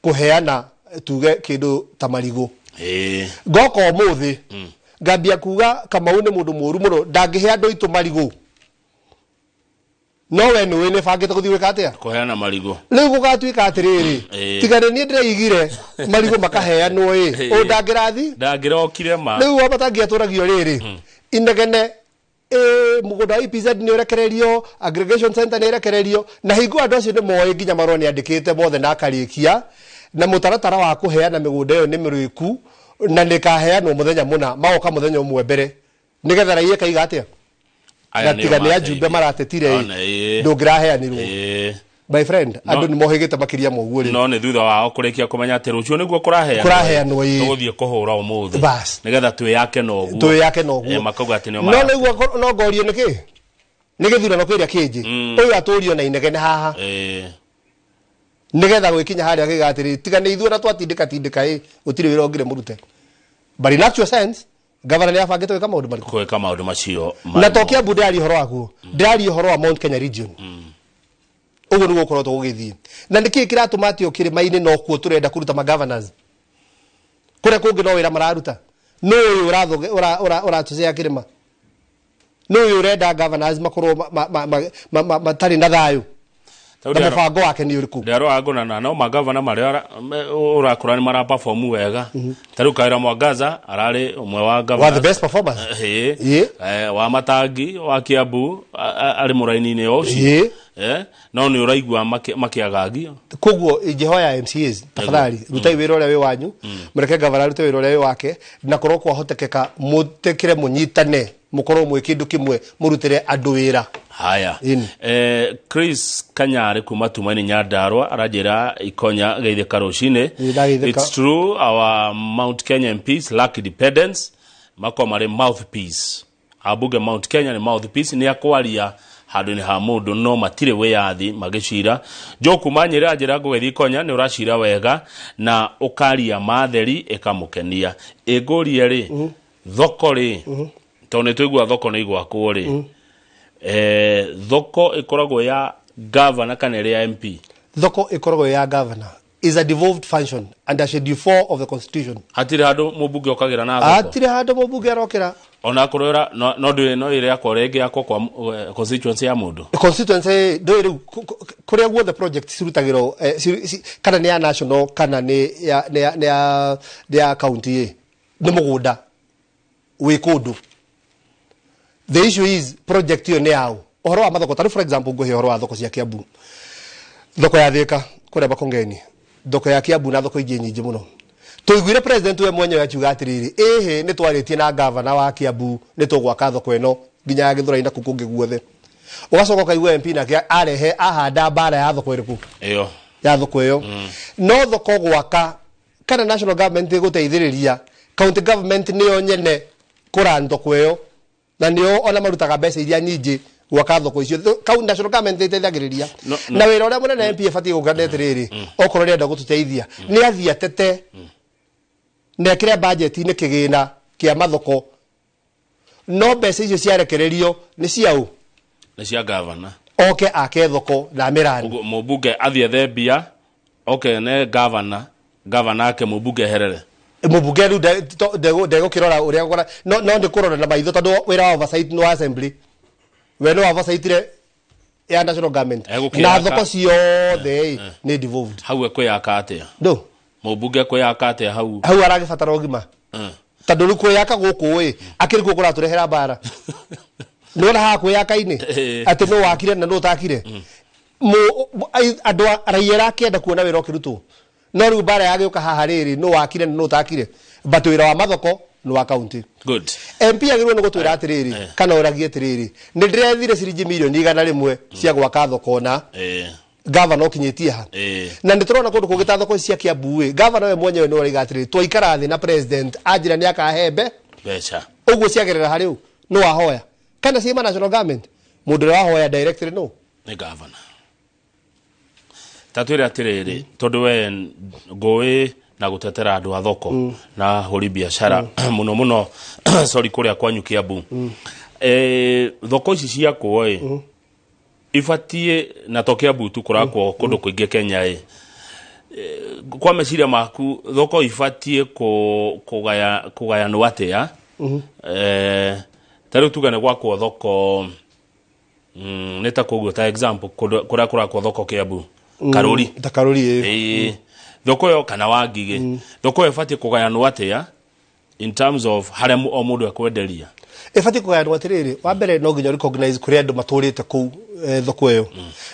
kũheana tuge kĩndũ ta marigũ. Ngoka ũmũthĩ ngambia kuga Kamau nĩ mũndũ mũru mũno ndangĩhe andũ aitũ marigũ, no we nĩũĩ nĩ bangĩte gũthiĩ gwĩka atĩa kũheana marigũ. Rĩu gũgatuĩka atĩrĩrĩ tiga nĩ niĩ ndĩraigire marigũ makaheanwo ĩ ũyũ ndangĩrathi ndangĩrokire ma. Rĩu wamatangiatũragio rĩrĩ inegene mũgũnda wa EPZ nĩ ũrekererio, aggregation center nĩ ĩrekererio, na hingo andũ acio nĩ moĩ nginya marũa nĩ andĩkĩte mothe na akarĩkia na mũtaratara wa kũheana mĩgũnda ĩyo nĩ mĩrĩku na nĩ kaheanwo mũthenya mũna magoka mũthenya ũmwe mbere nĩgetha raia ĩkaiga atĩa na tiga nĩ ajumbe maratetire ndũngĩraheanirwo. My friend, andũ nĩ mohĩgĩte makĩria ma ũguo rĩu. No nĩ thutha wao kũrĩkia kũmenya atĩ rũciũ nĩguo kũraheanwo tũgũthiĩ kũhũra ũmũthĩ nĩgetha twĩyake na ũguo, twĩyake na ũguo makauga atĩ nĩo no nĩguo. No ngorio nĩkĩ nĩ gĩthurano kĩrĩa kĩngĩ ũyũ atũrio na inegene haha nĩgetha gwĩkinya harĩa gĩga atĩrĩ tiga nĩ ithuĩ na twatindĩka tindĩka ĩ gũtirĩ wĩra ũngĩre mũrute. But in actual sense gavana nĩ abangĩte gwĩka maũndũ marĩkũ? Gwĩka maũndũ macio na to Kiambu ndĩraria ũhoro wakuo, ndĩraria ũhoro wa Mount Kenya region. Ũguo nĩguo ũkoretwo gũgĩthiĩ. Na nĩkĩĩ kĩratũma atĩ o kĩrĩma-inĩ no kuo tũrenda kũruta ma governors kũrĩa kũngĩ no wĩra mararuta? Nũ ũyũ ũratũcea kĩrĩma? Nũ ũyũ ũrenda governors makorwo matarĩ na thayũ? Na mũbango wake nĩ ũrĩkũ? Ndĩarora ngona no magavana marĩa ũrakora nĩ maraperform wega. Ta rĩu Kawĩra Mwangaza ararĩ ũmwe wa governors, wa the best performers. Wa Matangi wa Kiambu arĩ mũraini-inĩ ũcio. No nĩ ũraigua makĩagagio. Koguo ingĩhoya MCAs tafadhali rutai wĩra ũrĩa wĩ wanyu, mũreke gavana arute wĩra ũrĩa wĩ wake, na korwo kwahotekeka mũtĩkĩre mũnyitane mũkorwo mwĩ kĩndũ kĩmwe mũrutĩre andũ wĩra. Haya. Chris Kanyari kuma Tumaini Nyandarua aranjĩra Ikonya geithĩka rũcinĩ. It's true our Mount Kenya MPs lack independence, makorwo marĩ mouthpiece. Ambunge Mount Kenya nĩ mouthpiece, nĩ akwaria handũ-inĩ ha mũndũ no matirĩ wĩyathi magĩcira. Joe kuma Nyĩrĩ anjĩra ngũgeithia Ikonya nĩ ũracira wega na ũkaria matheri ĩkamũkenia. Ĩngũrie rĩ thoko rĩ tondũ nĩ tũigua thoko nĩ igwakwo rĩ thoko ĩkoragwo ya governor kana ĩrĩ ya MP? Thoko ĩkoragwo ya governor is a devolved function under schedule 4 of the constitution. Hatirĩ handũ mũmbunge okagĩra na thoko? Hatirĩ handũ mũmbunge arokĩra. Ona korwo no ndũĩ no ĩrĩ yakwa rĩngĩ yakwa kwa constituency ya mũndũ. Constituency ndũĩ rĩu kũrĩa guothe project cirutagĩrwo kana nĩ ya national kana nĩ ya county nĩ mũgũnda wĩ kũndũ. The issue is project ĩyo nĩ yaũ. Ũhoro wa mathoko, ta for example ngũhe ũhoro wa thoko cia Kiambu. Thoko ya Thika kũrĩa Makongeni, thoko ya Kiambu na thoko ingĩ nyingĩ mũno. Tũiguire president we mwenyewe akiuga atĩrĩrĩ ĩhĩ nĩ twarĩtie na gavana wa Kiambu nĩ tũgwaka thoko ĩno nginya ya Gĩthũrai na kũu kũngĩ guothe. Ũgacoka ũkaigua MP nake arehe ahanda mbara ya thoko ĩrĩkũ? Ĩyo. Ya thoko ĩyo. No thoko gwaka kana national government ĩgũteithĩrĩria county government nĩyo nyene kũran thoko ĩyo na nĩo ona marutaga mbeca iria nyingĩ gwaka thoko icio. National government ĩteithagĩrĩria. Na wĩra ũrĩa mũnene MP ĩbatiĩ gũka nĩ atĩrĩrĩ okorwo nĩenda gũtũteithia nĩ athiĩ atete na ekĩre budget-inĩ kĩgĩna kĩa mathoko, no mbeca icio ciarekererio nĩ ciaũ? Nĩ cia gavana. Oke ake thoko na mĩrani. Mũmbunge athiĩ ethe mbia oke ne gavana, gavana ake mũmbunge eherere. Mũmbunge rĩu ndegũkĩrora ũrĩa no nĩ kũrora na maitho tondũ wĩra wa oversight nĩ wa assembly. We no oversight ya national government na thoko ciothe nĩ devolved. Hau ekwĩyaka atĩa? Ndũ Mũmbunge ekwĩyaka atĩa hau? Hau aragĩbatara ũgima. Tondũ rĩu kwĩyaka gũkũ ĩ akĩrĩ kuo kũratũrehera mbara. Nĩwona haha kwĩyaka-inĩ atĩ nũ wakire na nũ ũtakire. Andũ raia rakĩenda kuona wĩra ũkĩrutwo, no rĩu mbara yagĩũka haha rĩrĩ, nũ wakire na nũ ũtakire, but wĩra wa mathoko nĩ wa county. Good. MP agĩrĩirwo nĩ gũtwĩra atĩrĩrĩ, kana ũragie atĩrĩrĩ, nĩ ndĩrethire ciringi mirioni 100 cia gwaka thoko na gavana ũkinyĩtie ha. Na nĩ tũrona kũndũ kũngĩ ta thoko ici cia Kiambu ĩ, gavana we mwenyewe nĩ araiga atĩrĩrĩ, twaikara thĩ na president anjĩra nĩ akahe mbeca. Ũguo ciagerera harĩ ũ? Nĩ wahoya kana ciĩma national government? Mũndũ ũrĩa wahoya directly no Nĩ gavana. Ta twĩre atĩrĩrĩ, tondũ we ngũĩ na gũtetera andũ a thoko na hũri biacara mũno mũno, sorry, kũrĩa kwanyu Kiambu, thoko ici ciakwo ĩ ibatiĩ na to Kiambu tu, kũrakwo kũndũ kũingĩ Kenya ĩ, kwa meciria maku thoko ibatiĩ kũgayanwo atĩa? Ta rĩu tuge nĩ gwakwo thoko, nĩ ta koguo ta example kũrĩa kũrakwo thoko Kiambu, Karũri. Ta Karũri ĩ. Ĩĩ, thoko ĩyo kana Wangigĩ, thoko ĩyo ĩbatiĩ kũgayanwo atĩa in terms of harĩa o mũndũ ekwenderia? Ĩbatiĩ kũgayanwo atĩrĩrĩ, wa mbere no nginya recognize kũrĩ andũ matũrĩte kũu, thoko ĩyo,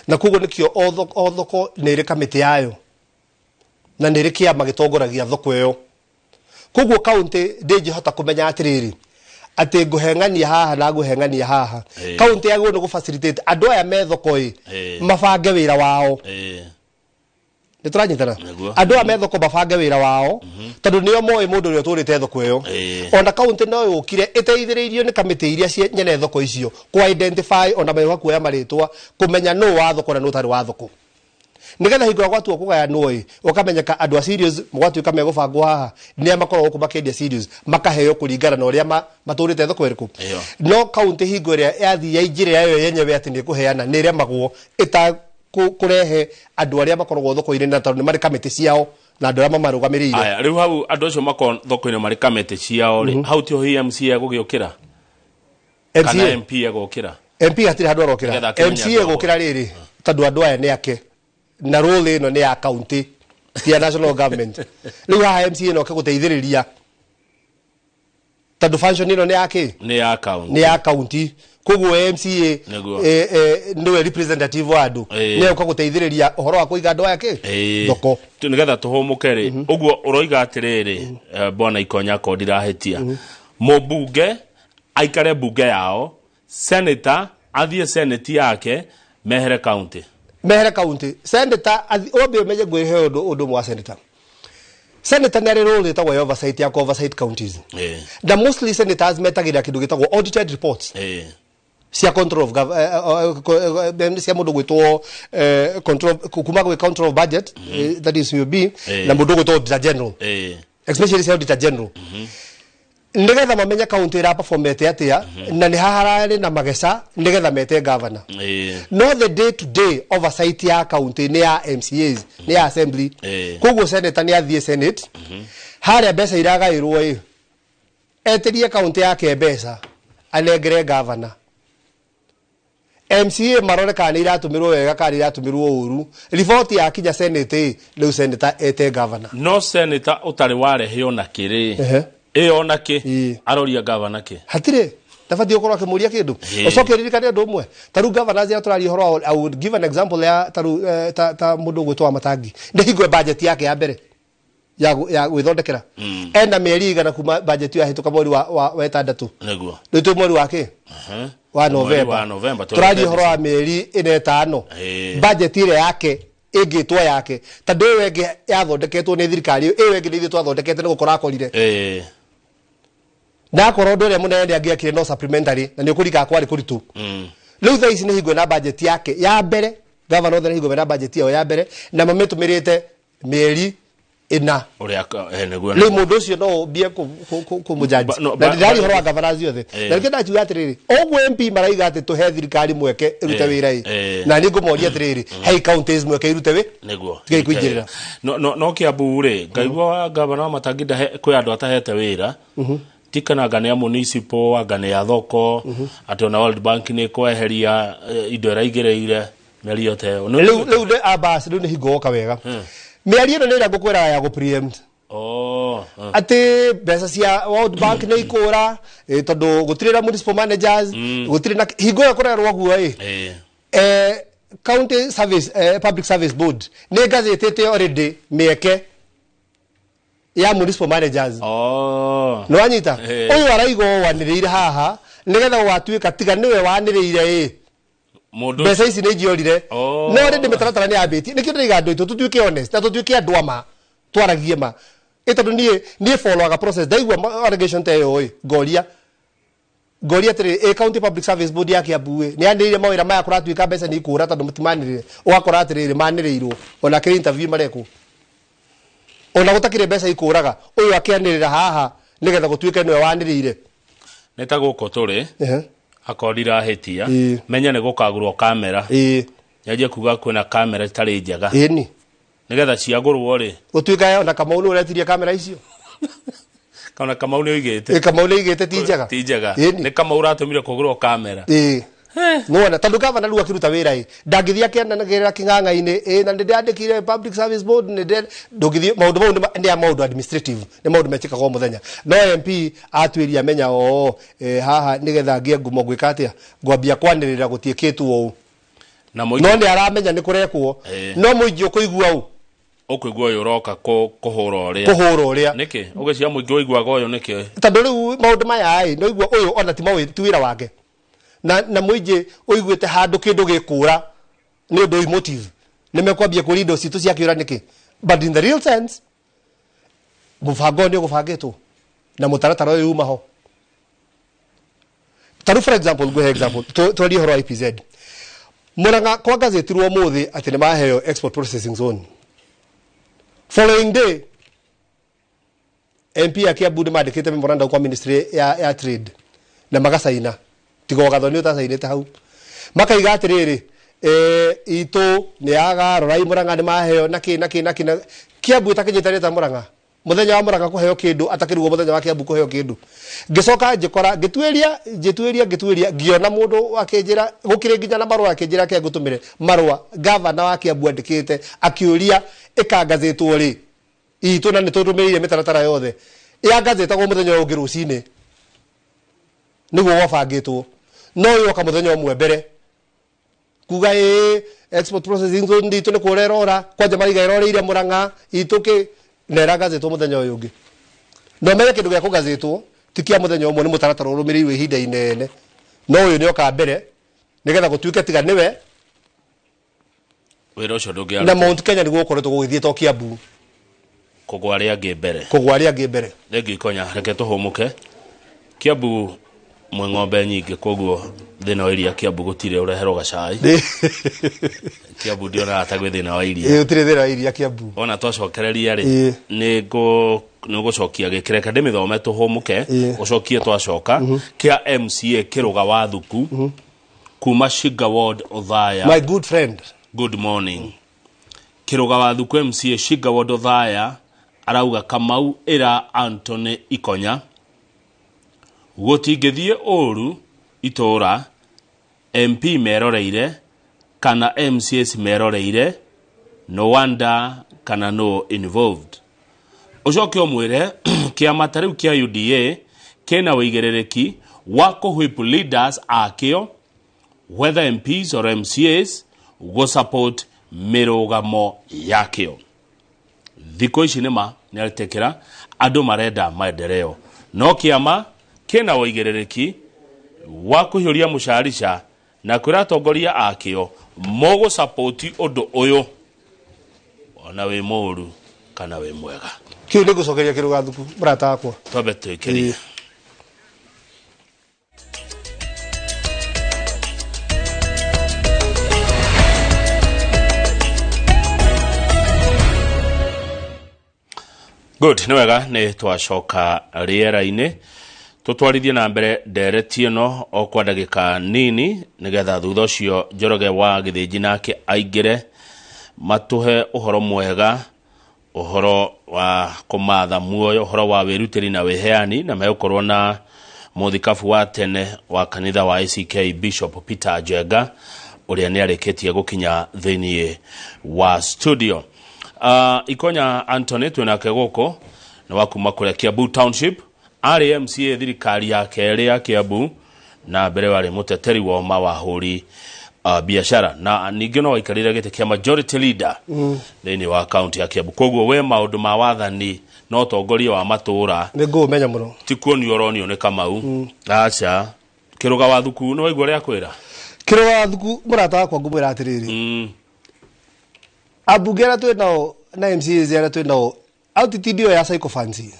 na koguo nĩkĩo o thoko nĩ ĩrĩ kamĩtĩ yayo na nĩ ĩrĩ kĩama gĩtongoragia thoko ĩyo. Koguo kaunti ndĩngĩhota kũmenya atĩrĩrĩ, atĩ ngũheng'ania haha na ngũheng'ania haha. Kaunti yagĩrĩirwo nĩ gũ-facilitate andũ aya me thoko ĩ mabange wĩra wao. Nĩ tũranyitana? Nĩguo. Andũ aya me thoko mabange wĩra wao, tondũ nĩo moĩ mũndũ ũrĩa ũtũrĩte thoko ĩyo. Ona kaunti no yũkire ĩteithĩrĩirio nĩ kamĩtĩ iria nyene thoko icio kũ identify, ona maũga kuoya marĩtwa, kũmenya nũ wa thoko na nũ ũtarĩ wa thoko, nĩgetha hingo ĩrĩa gwatua kũgayanwo ĩ, ũkamenyeka andũ a serious gwatuĩka megũbangwo haha nĩa makoragwo gũkũ makĩendia serious, makaheo kũringana na ũrĩa matũrĩte thoko ĩrĩkũ. No kaunti hingo ĩrĩa yathiĩ yaingĩrĩra yo yenyewe atĩ nĩ ĩkũheana, nĩ ĩremagwo ĩta kũrehe andũ arĩa makoragwo thoko-inĩ, na tondũ nĩ marĩ kamĩtĩ ciao na andũ arĩa mamarũgamĩrĩire. Aya, rĩu hau andũ acio makorwo thoko-inĩ marĩ kamĩtĩ ciao rĩ, hau tio MCA egũgĩũkĩra kana MCA MP egũkĩra? MP hatirĩ handũ arokĩra. Nĩgetha akĩmenye MCA andũ. Gũkĩra rĩrĩ, tondũ andũ aya nĩ ake na role ĩno nĩ ya county, ti ya national government. Rĩu haha MCA no gũteithĩrĩria, tondũ function ĩno nĩ ya kĩ? Nĩ ya county. Nĩ ya county, koguo MCA nĩwe representative wa andũ, nĩwe ũka gũteithĩrĩria ũhoro wa kũiga andũ aya kĩ thoko. Nĩgetha tũhũmũke rĩ, ũguo ũroiga atĩrĩrĩ, bwana Ikonya, ko ndirahĩtia, mũmbunge aikare mbunge yao, senator athiĩ senate yake, mehere county? Mehere county. Senator wambe ũmenye, ngwĩhe ũndũ ũmwe wa senator. Senator nĩ arĩ role ĩtagwo ya oversight, ya oversight counties, na mostly senators metagĩrĩra kĩndũ gĩtagwo audited reports cia control of cia mũndũ gwĩtwo control, kuma gwĩ control of budget, that is COB, na mũndũ gwĩtwo auditor general, especially cia auditor general, nĩgetha mamenye county ĩra performete atĩa na nĩ hahararĩ na mageca, nĩgetha mete governor. No the day to day oversight ya county nĩ ya MCAs, nĩ ya assembly. Koguo senator nĩ athiĩ senate harĩa mbeca iragaĩrwo ĩ, etĩrie county yake mbeca, anengere governor. MCA marore kana nĩ iratũmĩrwo wega kana nĩ iratũmĩrwo ũru. Riboti yakinya senate ĩ, rĩu senator ete governor. No senator ũtarĩ warehe ona kĩrĩ ĩyo ona kĩ aroria gavana kĩ? Hatirĩ ndabatiĩ gũkorwo akĩmũria kĩndũ. Ũcoke ũririkane ũndũ ũmwe, ta rĩu governors ĩrĩa tũraria ũhoro wao, I would give an example ya ta rĩu ta mũndũ ũgwĩtwo wa Matangi, nĩ hingo budget yake ya mbere ya gwĩthondekera, ena mĩeri 100 kuma budget ĩyo yahĩtũka mweri wa ĩtandatũ. Rĩu twĩ mweri wa kĩ? Wa Mweri November. wa November, Tũraria ũhoro wa mĩeri ĩna ĩtano. Budget ĩrĩa yake ĩngĩtwo yake, tondũ ĩyo ĩngĩ yathondeketwo nĩ thirikari, ĩyo ĩngĩ nĩ ithuĩ twathondekete, nĩ gũkora akorire na akorwo ũndũ ũrĩa mũnene nĩ angĩekire no supplementary, na nĩ ũkũrika kwarĩ kũritũ. Rĩu thaa ici nĩ hingo na budget yake ya mbere, gavana othe nĩ hingo mena budget yao ya mbere na mamĩtũmĩrĩte mĩeri 4. Ũrĩa nĩguo. Rĩu mũndũ ũcio no ũmbie kũmũjaji. No, Na ndĩraria ũhoro wa gavana ciothe, na nĩkĩo ndakiuga atĩrĩrĩ, ũguo MP maraiga atĩ tũhe thirikari mweke ĩrute wĩra ĩ, na niĩ ngũmoria atĩrĩrĩ, hei counties mweke irute wĩ Tigai kũingĩrĩra. No Kiambu rĩ, ngaigua gavana wa Matangi ndahe kwĩ andũ atahete wĩra, ti kana anga nĩ ya municipal, anga nĩ ya thoko, atĩ ona World Bank nĩ kweheria indo ĩraigĩrĩire mĩario ta ĩyo. Rĩu nĩ abas, rĩu nĩ hingo woka wega. Mĩario ĩno nĩ ĩrĩa ngũkwĩraga ya gũ preempt. Oh. Atĩ mbeca cia World Bank nĩ ikũra, tondũ gũtirĩ na municipal managers, gũtirĩ na hingo ĩyo kũrerwo ũguo ĩ. County service, public service board nĩ gazetĩte already mĩeke ya municipal managers. Oh. Nĩ wanyita? Eh. Ũyũ araiga ũũ wanĩrĩire haha nĩgetha gwatuĩka tiga nĩwe wanĩrĩire ĩ, Mũndũ mbeca ici nĩ njiorire. Oh. No rĩndĩ mĩtaratara nĩ yambĩtie, nĩkĩo ndĩraiga andũ aitũ tũtuĩke honest na tũtuĩke andũ ama twaragie ma ĩ, tondũ niĩ followaga process. Ndaigua allegation ta ĩyo ĩ, ngoria atĩrĩrĩ, ĩ county public service board ya Kiambu ĩ nĩ yanĩrĩire mawĩra maya kũratuĩka mbeca nĩ ikũra tondũ mũtimanĩrĩire? Ũgakora atĩrĩrĩ, manĩrĩirwo ona kĩrĩ interview marekwo ona gũtakĩrĩ mbeca ikũraga, ũyũ akĩanĩrĩra haha nĩgetha gũtuĩke nĩwe wanĩrĩire. Nĩ ta gũkũ tũrĩ, akorwo ndirahĩtia, menya nĩ gũkagũrwo kamera. Nyanjie kuga kwĩna kamera itarĩ njega, nĩgetha ciagũrwo rĩ, gũtuĩka ona Kamau nĩ ũretirie kamera icio. Kana Kamau nĩ oigĩte. Ĩ, Kamau nĩ aigĩte ti njega. Ti njega. Nĩ Kamau ũratũmire kũgũrwo kamera. Ĩĩ, nĩwona tondũ gavana rĩu akĩruta wĩra ĩ, ndangĩthiĩ akĩanagĩrĩra kĩng'ang'a-inĩ ĩ na nĩndĩandĩkire public service board, nĩ ndũngĩthiĩ maũndũ mau nĩ ya maũndũ administrative, nĩ maũndũ mekĩkaga o mũthenya. No MP atuĩria menya o haha nĩgetha ngĩe ngumo ngwĩka atĩa, ngwambia kwanĩrĩra gũtiĩkĩtwo ũũ. Na No mũingĩ nĩ aramenya nĩ kũrekwo. No mũingĩ ũkũigua ũ? Ũkũigua ũyũ ũroka kũhũra ũrĩa. Kũhũra ũrĩa. Nĩkĩ ũgĩcia mũingĩ ũiguaga ũyũ nĩkĩ? Tondũ rĩu maũndũ maya ĩ, no igua ũyũ ona ti ti wĩra wake, na mũingĩ ũiguĩte handũ kĩndũ gĩkũra nĩ ũndũ emotive, nĩ mekwambia kũria indo citũ ciakĩũra nĩkĩ. But in the real sense, mũbango ũyũ nĩ ũgũbangĩtwo na mũtaratara ũyũ uma ho. Tarĩu for example, ngũhe example, twarie ũhoro wa EPZ Murang'a. Kwa gazetirwo ũmũthĩ atĩ nĩ maheo export processing zone, following day MP ya Kiambu nĩ mandĩkĩte memorandum kwa ministry ya trade na magacaina, tiga Gathoni ũtacainĩte hau, makaiga atĩrĩrĩ, itũ nĩ yaga rorai Murang'a nĩ maheo na kĩ na kĩ na kĩ, na Kiambu ĩtakĩnyitanĩte Murang'a mũthenya wa Murang'a kũheo kĩndũ, atakĩrugwo mũthenya wa Kiambu kũheo kĩndũ. Ngĩcoka ngĩkora ngĩtuĩria ngĩtuĩria ngĩtuĩria, ngĩona mũndũ akĩnjĩra gũkĩrĩ nginya na marũa, akĩnjĩra ke ngũtũmĩre marũa gavana wa Kiambu andĩkĩte akĩũria ĩkangazĩtwo rĩ itũ, na nĩ tũrũmĩrĩire mĩtaratara yothe yangazĩtagwo mũthenya ũyũ ũngĩ rũcinĩ nĩguo gwabangĩtwo, no ũyũ oka mũthenya ũmwe mbere kuga ĩ export processing zone itũ nĩ kũrĩa ĩrora kwanja maraiga ĩroreire Murang'a itũ kĩ na ĩrangazĩtwo mũthenya ũyũ ũngĩ. Na ũmenye kĩndũ gĩa kũgazĩtwo ti kĩa mũthenya ũmwe, nĩ mũtaratara ũrũmĩrĩirwo ihinda inene, no ũyũ nĩ oka mbere nĩgetha gũtuĩke tiga nĩwe wĩra ũcio na ndũngĩaruta. Mount Kenya nĩguo gũkoretwo gũgĩthiĩ to Kiambu. Kũgwa arĩa angĩ mbere. Kũgwa arĩa angĩ mbere. Thengiũ Ikonya, reke tũhũmũke. Kiambu mwĩ ng'ombe nyingĩ, koguo thĩna wa iria Kiambu gũtirĩ, ũreherwo gacai. Kiambu ndionaga ta gwĩ thĩna wa iria. Ĩ, gũtirĩ thĩna wa iria Kiambu. Ona twacokereria rĩ, nĩ ngũcokia gĩkĩ, reke ndĩmĩthome tũhũmũke. Ũcokie twacoka kĩa MCA Kĩrũga wa Thuku kuma Shiga Ward Othaya. My good friend. Good morning. Kĩrũga wa Thuku MCA Shiga Ward Othaya arauga, Kamau ĩra Anthony Ikonya gũtingĩthiĩ ũru itũra MP meroreire kana MCAs meroreire, no wonder kana no involved. Ũcoke ũmwĩre kĩama ta rĩu kĩa UDA kĩna wĩigĩrĩrĩki wa kũwhip leaders akĩo, whether MPs or MCAs, gũsupport mĩrũgamo yakĩo. Thikũ ici nĩma nĩaretekera andũ marenda maendeleo, no kĩama kĩna wĩigĩrĩrĩki wa kũhiũria mũcarica na kwĩra atongoria akĩo mũgũsapoti ũndũ ũyũ ona wĩ mũũru kana wĩ mwega. Kĩu nĩ ngũcokeria Kĩrũga Thuku, mũrata wakwa. Twambe twĩkĩrie. Good, nĩ wega nĩ twacoka rĩera-inĩ tũtwarithie na mbere ndereti ĩno o kwa ndagĩka nini, nĩgetha thutha ũcio Njoroge wa Gĩthĩnji nake aingĩre matũhe ũhoro mwega, ũhoro wa kũmatha muoyo, ũhoro wa wĩrutĩri na wĩheani, na megũkorwo na mũthikabu wa tene wa kanitha wa ACK Bishop Peter Njenga ũrĩa nĩ arĩkĩtie gũkinya thĩiniĩ wa studio. Ikonya Anthony twĩnake gũkũ. Nĩ wa kuma kũrĩa Kiambu Township, arĩ MCA thirikari ya kerĩ ya Kiambu, na mbere warĩ mũteteri wa ũma wa hũri biacara, na ningĩ no waikarĩire gĩtĩ kĩa majority leader thĩinĩ wa kaunti ya Kiambu. Koguo we maũndũ ma wathani na ũtongoria wa matũũra Nĩ ngũũmenya mũno. Ti kuonio ũronio nĩ Kamau, aca. Kĩrũga wa thuku nĩ waigua ũrĩa akwĩra? Kĩrũga wa thuku, mũrata wakwa, ngũmwĩra atĩrĩrĩ, ambunge arĩa twĩ nao na MCAs arĩa twĩ nao, altitude ĩyo ya sycophancy.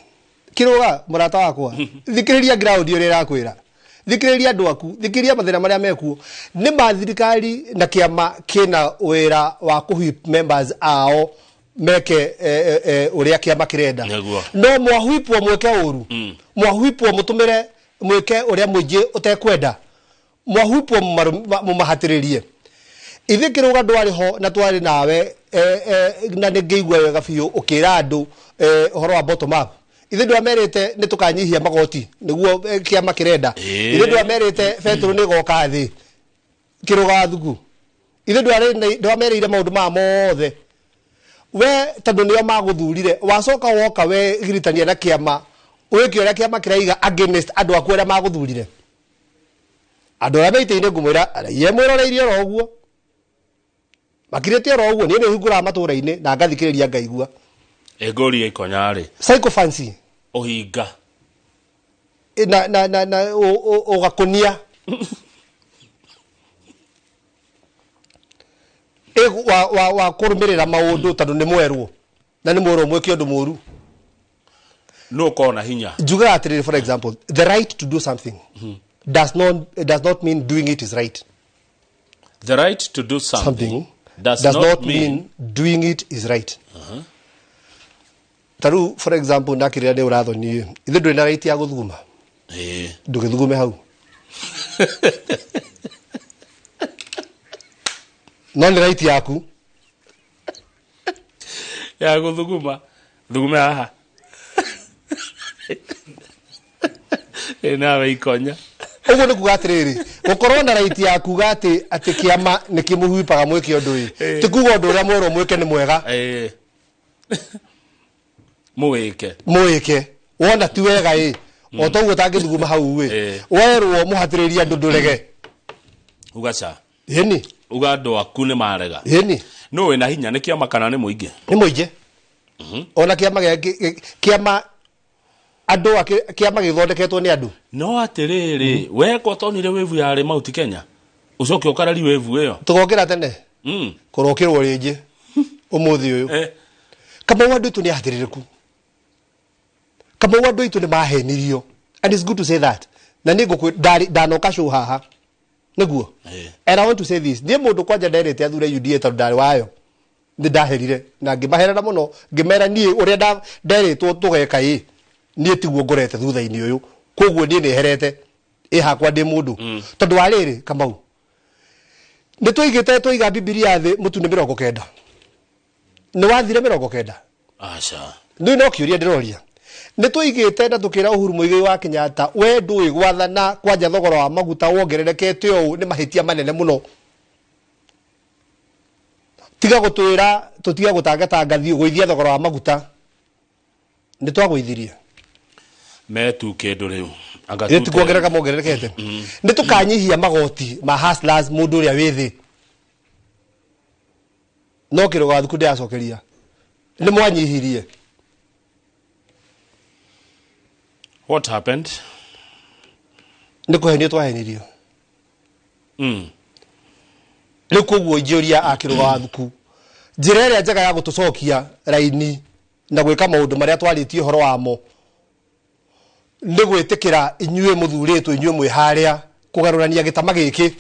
Kĩrũga, mũrata wakwa, thikĩrĩria ground ũrĩa ĩrakwĩra, thikĩrĩria andũ aku, thikĩrĩria mathĩna marĩa mekuo. Nĩ ma thirikari na kĩama kĩna wĩra wa kũwhip members ao meke ũrĩa kĩama kĩrenda. No mwahwipwo mwĩke ũru, mwahwipwo mũtũmĩre mwĩke ũrĩa mũingĩ ũtekwenda, mwahwipwo mũmahatĩrĩrie. Ithuĩ, Kĩrũga, ndwarĩ ho na twarĩ nawe, na nĩ ngĩigua wega biũ ũkĩra andũ ũhoro wa bottom up. Ithuĩ ndwamerĩte nĩ tũkanyihia magoti nĩguo kĩama kĩrenda? Ithuĩ ndwamerĩte betũrũ nĩ ĩgoka thĩ? Kĩrũga wa thuku, ithuĩ ndwamerĩire maũndũ maya mothe? We tondũ nĩo magũthurire, wacoka woka we giritania na kĩama, wĩke ũrĩa kĩama kĩraiga against andũ aku arĩa magũthurire. Andũ arĩa meitĩ-inĩ, ngũmwĩra ye mwĩroreirie oro ũguo, makirĩte oro ũguo. Niĩ nĩ hingũraga matũũra-inĩ na ngathikĩrĩria, ngaigua. Ĩngũria ikonya rĩ. Sycophancy. Ũhinga. Na ũgakũnia wa kũrũmĩrĩra maũndũ tondũ nĩ mwerwo na nĩ mwerwo mwĩke ũndũ mũru. Nũ ũkorwo na hinya? Njugaga atĩrĩrĩ, for example, the right to do something does not mean doing it is right. The right to do something, something does, does not mean doing it is right. Ta rĩu, for example, ndakĩrĩra nĩ ũrathoni, ithuĩ ndũrĩ na right ya gũthuguma? Ndũgĩthugume hau, no nĩ right yaku. Ya gũthuguma, thugume haha. Ĩ nawe ikonya. Ũguo nĩ kuga atĩrĩrĩ, gũkorwo na right ya kuga atĩ kĩama nĩ kĩmũhuipaga mwĩke ũndũ ĩ, ti kuga ũndũ ũrĩa mwerwo mwĩke nĩ mwega. Ĩĩ, mũwĩke. Mwĩke wona ti wega ĩ, o toguo ũtangĩthuguma hau ĩ. Werwo mũhatĩrĩrie andũ, ndũrege. Uga ca. Ĩni. Uga andũ aku nĩ marega. Ĩni. Nũ wĩna hinya, nĩ kĩama kana nĩ mũingĩ? Nĩ mũingĩ. Ona kĩama kĩama andũ kĩama gĩthondeketwo nĩ andũ. No atĩrĩrĩ, we ko tonire wave yarĩ Mount Kenya, ũcoke ũkarari wave ĩyo? Tũgokĩra tene. Kũrokĩrwo rĩngĩ ũmũthĩ ũyũ. Kamau, andũ aitũ nĩ ahatĩrĩrĩku. Kamau, andũ aitũ nĩ mahenirio, and it's good to say that. Na nĩ ngũkwĩ ndanoka show haha nĩguo. And I want to say this, niĩ mũndũ kwanja nderĩte athure UDA tondũ ndarĩ wayo, nĩ ndaherire na ngĩmaherera mũno, ngĩmera niĩ ũrĩa nderĩtwo tũgeka ĩ, niĩ tiguo ngorete thutha-inĩ ũyũ. Koguo niĩ nĩ herete ĩ hakwa ndĩ mũndũ, tondũ wa rĩrĩ, Kamau, nĩ tũigĩte twaiga Bibilia thĩ mũtu nĩ 90, nĩ wathire 90? Aca. Nĩ no kĩũria ndĩroria. Nĩ tũigĩte na tũkĩra Uhuru Muigai wa Kenyatta, we ndũĩ gwathana, kwanja thogora wa maguta wongererekete ũũ nĩ mahĩtia manene mũno, tiga gũtwĩra tũtige gũtangatanga, thiĩ gũithia thogora wa maguta. Nĩ twagũithirie. Metu kĩndũ rĩu. Anga Ĩ tute- ti kuongerereka mongererekete? Nĩ tũkanyihia magoti ma hustlers, mũndũ ũrĩa wĩ thĩ. No kĩrũga thuku ndĩracokeria, nĩ mwanyihirie. What happened? Nĩ kũhenio twahenirio. Rĩu koguo ingĩũria a kĩrũga wa thuku, njĩra ĩrĩa njega ya gũtũcokia raini na gwĩka maũndũ marĩa twarĩtie ũhoro wamo nĩ gwĩtĩkĩra inyuĩ mũthurĩtwo, inyuĩ mwĩ harĩa kũgarũrania gĩtama gĩkĩ.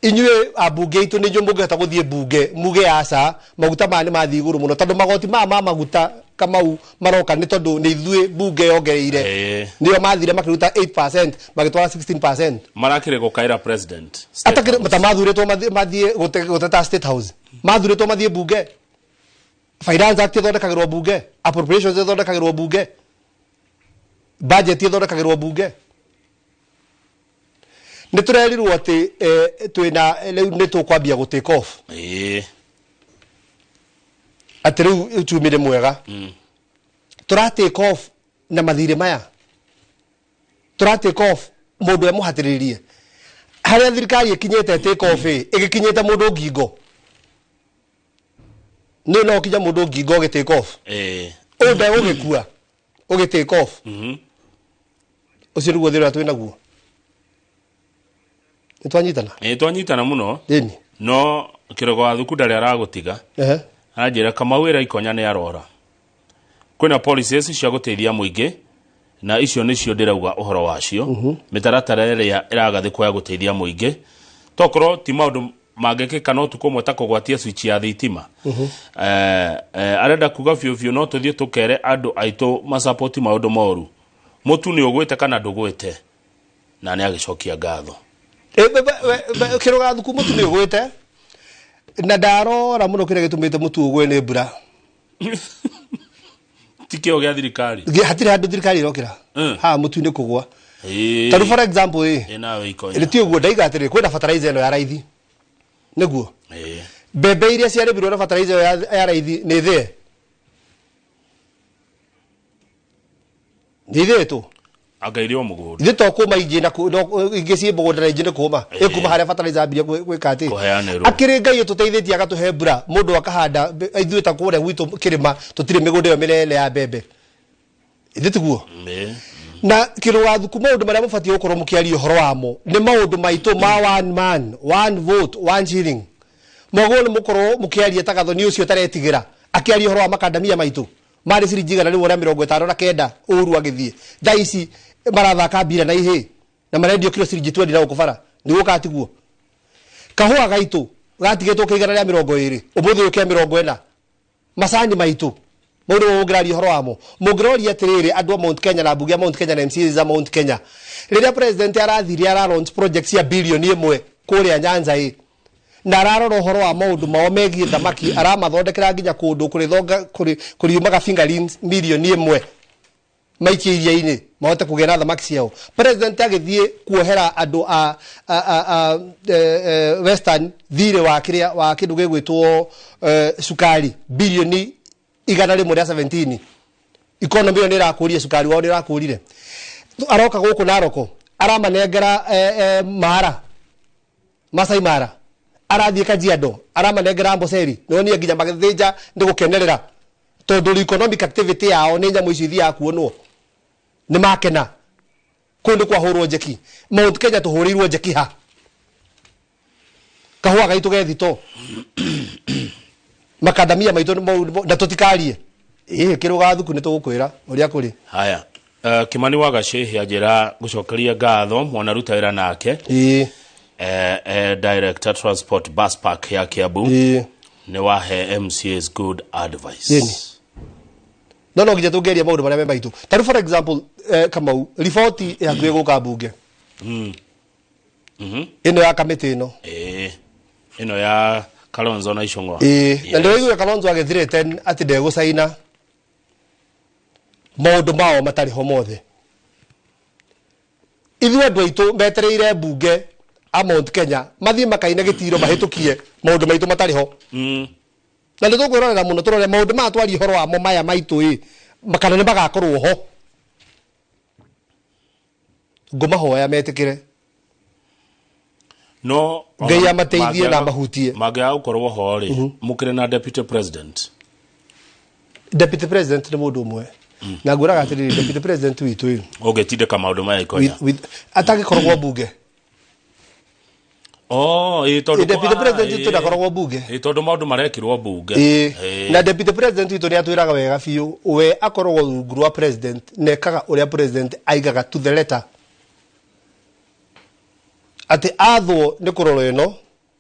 Inyuĩ ambunge aitũ nĩ inyuĩ mũngĩhota gũthiĩ mbunge muge aca, maguta maya nĩ mathiĩ igũrũ mũno, tondũ magoti maya ma maguta, Kamau, maroka nĩ tondũ nĩ ithuĩ mbunge yongereire. Nĩo mathire makĩruta 8% magĩtwara 16%. Marakĩrĩ gũkaĩra president State Atakĩrĩ House. ta mathurĩtwo mathiĩ gũteta State House, mathurĩtwo mathiĩ mbunge. Finance Act ĩthondekagĩrwo mbunge, appropriations ĩthondekagĩrwo mbunge, budget ĩthondekagĩrwo mbunge. Nĩ tũrerirwo atĩ twĩna rĩu nĩ tũkwambia gũ take off. Atĩ rĩu uchumi nĩ mwega. Tũra take off na mathirĩ maya, tũra take off mũndũ emũhatĩrĩrie harĩa thirikari ĩkinyĩte. Take off ĩ ĩgĩkinyĩte mũndũ ngingo, nĩ no ũkinye mũndũ ngingo ũgĩ take off. Ũyũ ndegũgĩkua ũgĩ take off. Ũcio nĩguo thĩna ũrĩa twĩ naguo. Nĩ twanyitana? Ĩĩ, twanyitana mũno. Ĩni. No kĩrogo wa thuku ndarĩ aragũtiga. Anjĩra Kamau wĩra Ikonya nĩ arora kwĩna policies cia gũteithia mũingĩ, na icio nĩcio ndĩrauga ũhoro wacio, mĩtaratara ĩrĩa ĩragathĩkwo ya gũteithia mũingĩ, tokorwo ti maũndũ mangĩkĩka no tukũ ũmwe ta kũgwatia switch ya thitima. Arenda kuga biũ biũ no tũthiĩ tũkere andũ aitũ masapoti maũndũ moru, mũtu nĩ ũgwĩte kana ndũgwĩte, na nĩ agĩcokia ngatho. Kĩrũga thuku, mũtu nĩ ũgwĩte, na ndarora mũno kĩrĩa gĩtũmĩte mũtu ũgwe nĩ mbura. Ti kĩo gĩa thirikari. Hatirĩ handũ thirikari ĩrokĩra. Haha mũtu-inĩ kũgwa, tarĩu for example ĩ Ĩ, nawe Ikonya. Nĩ ti ũguo ndaiga atĩrĩrĩ, kwĩna fertilizer ĩno ya raithi, nĩguo mbembe iria ciarĩmirwo na fertilizer ĩyo ya raithi nĩ thĩe, nĩ ithĩĩtwo. Anga irĩ o mũgũnda. Ithuĩ to kũma ingĩ na no ingĩ ciĩ mũgũnda na ingĩ nĩ kũma ĩkuma harĩa fertilizer yambirie gwĩka atĩ Kũheanĩrwo. Akĩrĩ Ngai ũtũteithĩtie agatũhe mbura, mũndũ akahanda ithuĩ ta kũrĩa gwitũ kĩrĩma tũtirĩ mĩgũnda ĩyo mĩnene ya mbembe, ithuĩ tiguo? Na kĩrũga thuku, maũndũ marĩa mũbatiĩ gũkorwo mũkĩaria ũhoro wamo nĩ maũndũ maitũ ma one man, one vote, one shilling. Moguo nĩ mũkorwo mũkĩaria ta Gathoni ũcio taretigĩra akĩaria ũhoro wa makandamia maitũ marĩ ciringi 159 ũru agĩthiĩ, thaa ici marathaka mbira na ihĩ na marendio kiro ciringi 20 na gũkũ bara, nĩguo katiguo kahũa gaitũ gatigĩtwo ka 120, ũmũthĩ ũyũ kĩa 40. Macani maitũ, maũndũ mau mũngĩraria ũhoro wamo, mũngĩroria atĩrĩrĩ, andũ a Mount Kenya na mbunge ya Mount Kenya na MCAs a Mount Kenya, rĩrĩa president arathire ara launch project cia 1 billion kũrĩa Nyanza ĩ, na ararora ũhoro wa maũndũ mao megiĩ thamaki, aramathondekera nginya kũndũ kũrĩthonga kũriumaga fingerlings 1 million maikie iria-inĩ mahote kũgĩa na thamaki ciao. President agĩthiĩ kuohera andũ a Western thirĩ wa kĩrĩa wa kĩndũ gĩgwĩtwo cukari 117 billion, economy ĩyo nĩ ĩrakũrire, cukari wao nĩ ĩrakũrire. Aroka gũkũ Naroko aramanengera mara Masai Mara, arathiĩ Kajiado aramanengera Amboseli, nĩwonire nginya magĩthĩnja nĩ gũkenerera tondũ economic activity yao nĩ nyamũ icio ithiaga kuonwo, nĩ makena kũu nĩ kwahũrwo njeki. Mount Kenya tũhũrĩirwo njeki ha kahũa gaitũ gethito, makandamia maitũ na tũtikarie ĩĩ kĩrũga thuku nĩ tũgũkwĩra ũrĩa kũrĩ. Haya, Kimani wa Gacĩhĩ anjĩra gũcokeria ngatho mwana ruta wĩra nake, director transport bus park ya Kiambu, nĩ wahe MCAs good advice. Ĩni. No nginya tũngĩaria maũndũ marĩa me maitũ. Tarĩu for example, Kamau, riboti ĩhakuhĩ gũka mbunge ĩno ya kamĩtĩ ĩno. Ĩĩ, ĩno ya Kalonzo na Ichung'wa. Ĩĩ, na ndĩraigua Kalonzo agĩthirĩte atĩ ndegũcaina maũndũ mao matarĩ ho mothe. Ithuĩ andũ aitũ metereire mbunge a Mount Kenya mathiĩ makaine gĩtiro mahĩtũkie maũndũ maitũ matarĩ ho. Na nĩ tũkwĩrorera mũno tũrore maũndũ maya twarie ũhoro wamo maya maitũ ĩ kana nĩ magakorwo ho. Ngũmahoya metĩkĩre. No Ngai amateithie na amahutie. Mangĩaga gũkorwo ho rĩ, mũkĩrĩ na deputy president. Deputy president nĩ mũndũ ũmwe na ngwĩraga atĩrĩrĩ, deputy president witũ ĩ ũngĩtindĩka maũndũ maya Ikonya. Atagĩkoragwo mbunge. Oh, ĩ tondũ Deputy president witũ ndakoragwo mbunge. Ĩ, tondũ maũndũ marekirwo mbunge. Ĩĩ, na deputy president witũ nĩ atwĩraga wega biũ, we akoragwo rungu rwa president na ekaga ũrĩa president aigaga to the letter, atĩ athwo nĩ kũrora ĩno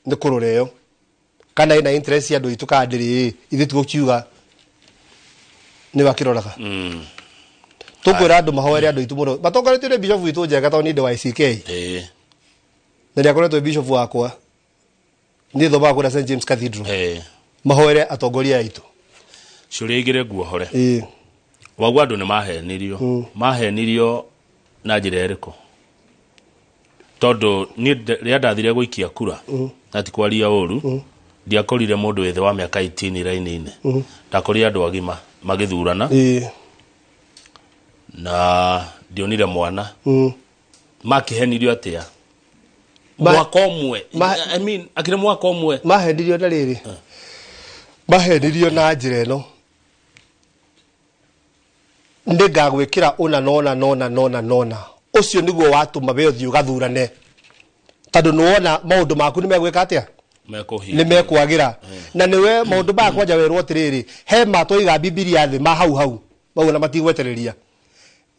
nĩ kũrora ĩyo, kana ĩna interest cia andũ aitũ kana ndĩrĩ, ĩ ithuĩ tũgũkiuga nĩwe akĩroraga. Tũkwĩra andũ mahoere andũ aitũ mũno matongoretio nĩ bishop witũ njega, tondũ niĩ ndĩ wa ICK. Na nĩ akoretwo bishop wakwa, niĩ thomaga kũrĩa St James Cathedral. Mahoere atongoria aitũ. Ciũria igĩrĩ nguohore. Waguo andũ nĩ mahenirio, mahenirio na njĩra ĩrĩkũ? Tondũ niĩ rĩrĩa ndathire gũikia kura, na ti kwaria ũru, Ndiakorire mũndũ wĩthĩ wa mĩaka 18 raini-inĩ. Ndakorire andũ agima magĩthurana. Na ndionire mwana. Makĩhenirio atĩa? Mwaka ũmwe. I mean, akĩrĩ mwaka ũmwe. Mahenirio na rĩrĩ. Mahenirio na njĩra ĩno. Nĩngagwĩkĩra ũna nona nona nona nona. Ũcio nĩguo watũma we ũthiĩ ũgathurane. Tondũ nĩwona maũndũ maku nĩmegwĩka atĩa? Nĩ mekwagĩra. Na nĩwe maũndũ maya kwanja werwo atĩrĩrĩ, he ma twaiga Bibilia thĩ ma hau hau. Mau ona matigwetereria.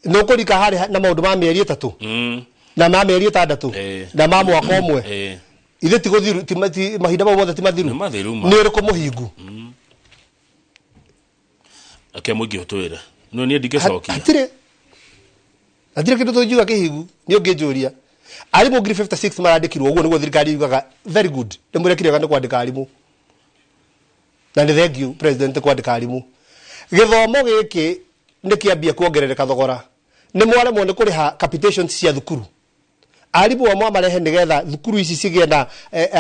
Nĩ ũkũrika harĩ na maũndũ ma mĩeri 3. Na ma mĩeri 6. Na ma mwaka ũmwe. Ithe ti gũthiru, ti mahinda mau mothe ti mathiru. Nĩ ũrĩkũ mũhingu? Ake mũingĩ ũtwĩre. No niĩ ndingĩcokia. Hatirĩ. Hatirĩ kĩndũ tũngiuga kĩhingu, nĩ ũngĩnjũria. Arimũ 56,000 marandĩkirwo ũguo nĩguo thirikari yugaga very good. Nĩ mũrekire wega nĩ kwandĩka arimũ. Na nĩ thank you president kwandĩka arimũ. Gĩthomo gĩkĩ nĩ kĩambia kuongerereka thogora. Nĩ mwaremwo nĩ kũrĩha capitations cia thukuru. Arimũ amwe marehe nĩgetha thukuru ici cigĩe na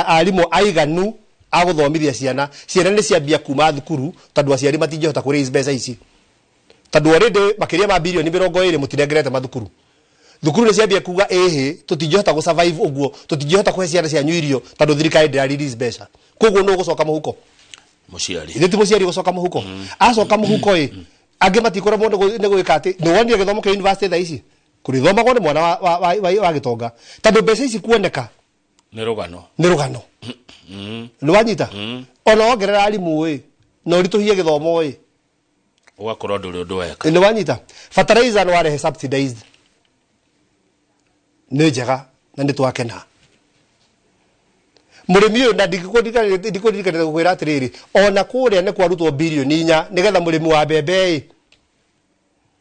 arimũ aiganu a gũthomithia ciana. Ciana nĩ ciambia kuma thukuru tondũ aciari matingĩhota kũraise mbeca ici. Tondũ already makĩria ma birioni 20 mũtinengerete mathukuru. Thukuru nĩ ciambia kuga ĩhĩ tũtingĩhota gũ survive ũguo, tũtingĩhota kũhe ciana cianyu irio tondũ thirikari ndĩra release mbeca. Koguo nũ ũgũcoka mũhuko? Mũciari. Ithe ti mũciari ũgũcoka mũhuko. Acoka mũhuko ĩ, angĩ matikorwo nĩ gwĩka atĩ nĩ wonire gĩthomo kĩa university thaa ici kũrĩthomagwo nĩ mwana wa gĩtonga tondũ mbeca ici kuoneka nĩ rũgano. Nĩ rũgano. Nĩ wanyita? Ona wongerera arimũ ĩ, na ũritũhie gĩthomo ĩ, ũgakorwo ndũrĩ ũndũ weka. Nĩ wanyita? Fertilizer nĩ warehe subsidized. Nĩ njega na nĩ twakena. Mũrĩmi ũyũ na ndikũririkana gũkwĩra atĩrĩrĩ, ona kũrĩa nĩ kwarutwo birioni 4 nĩgetha mũrĩmi wa mbembe ĩ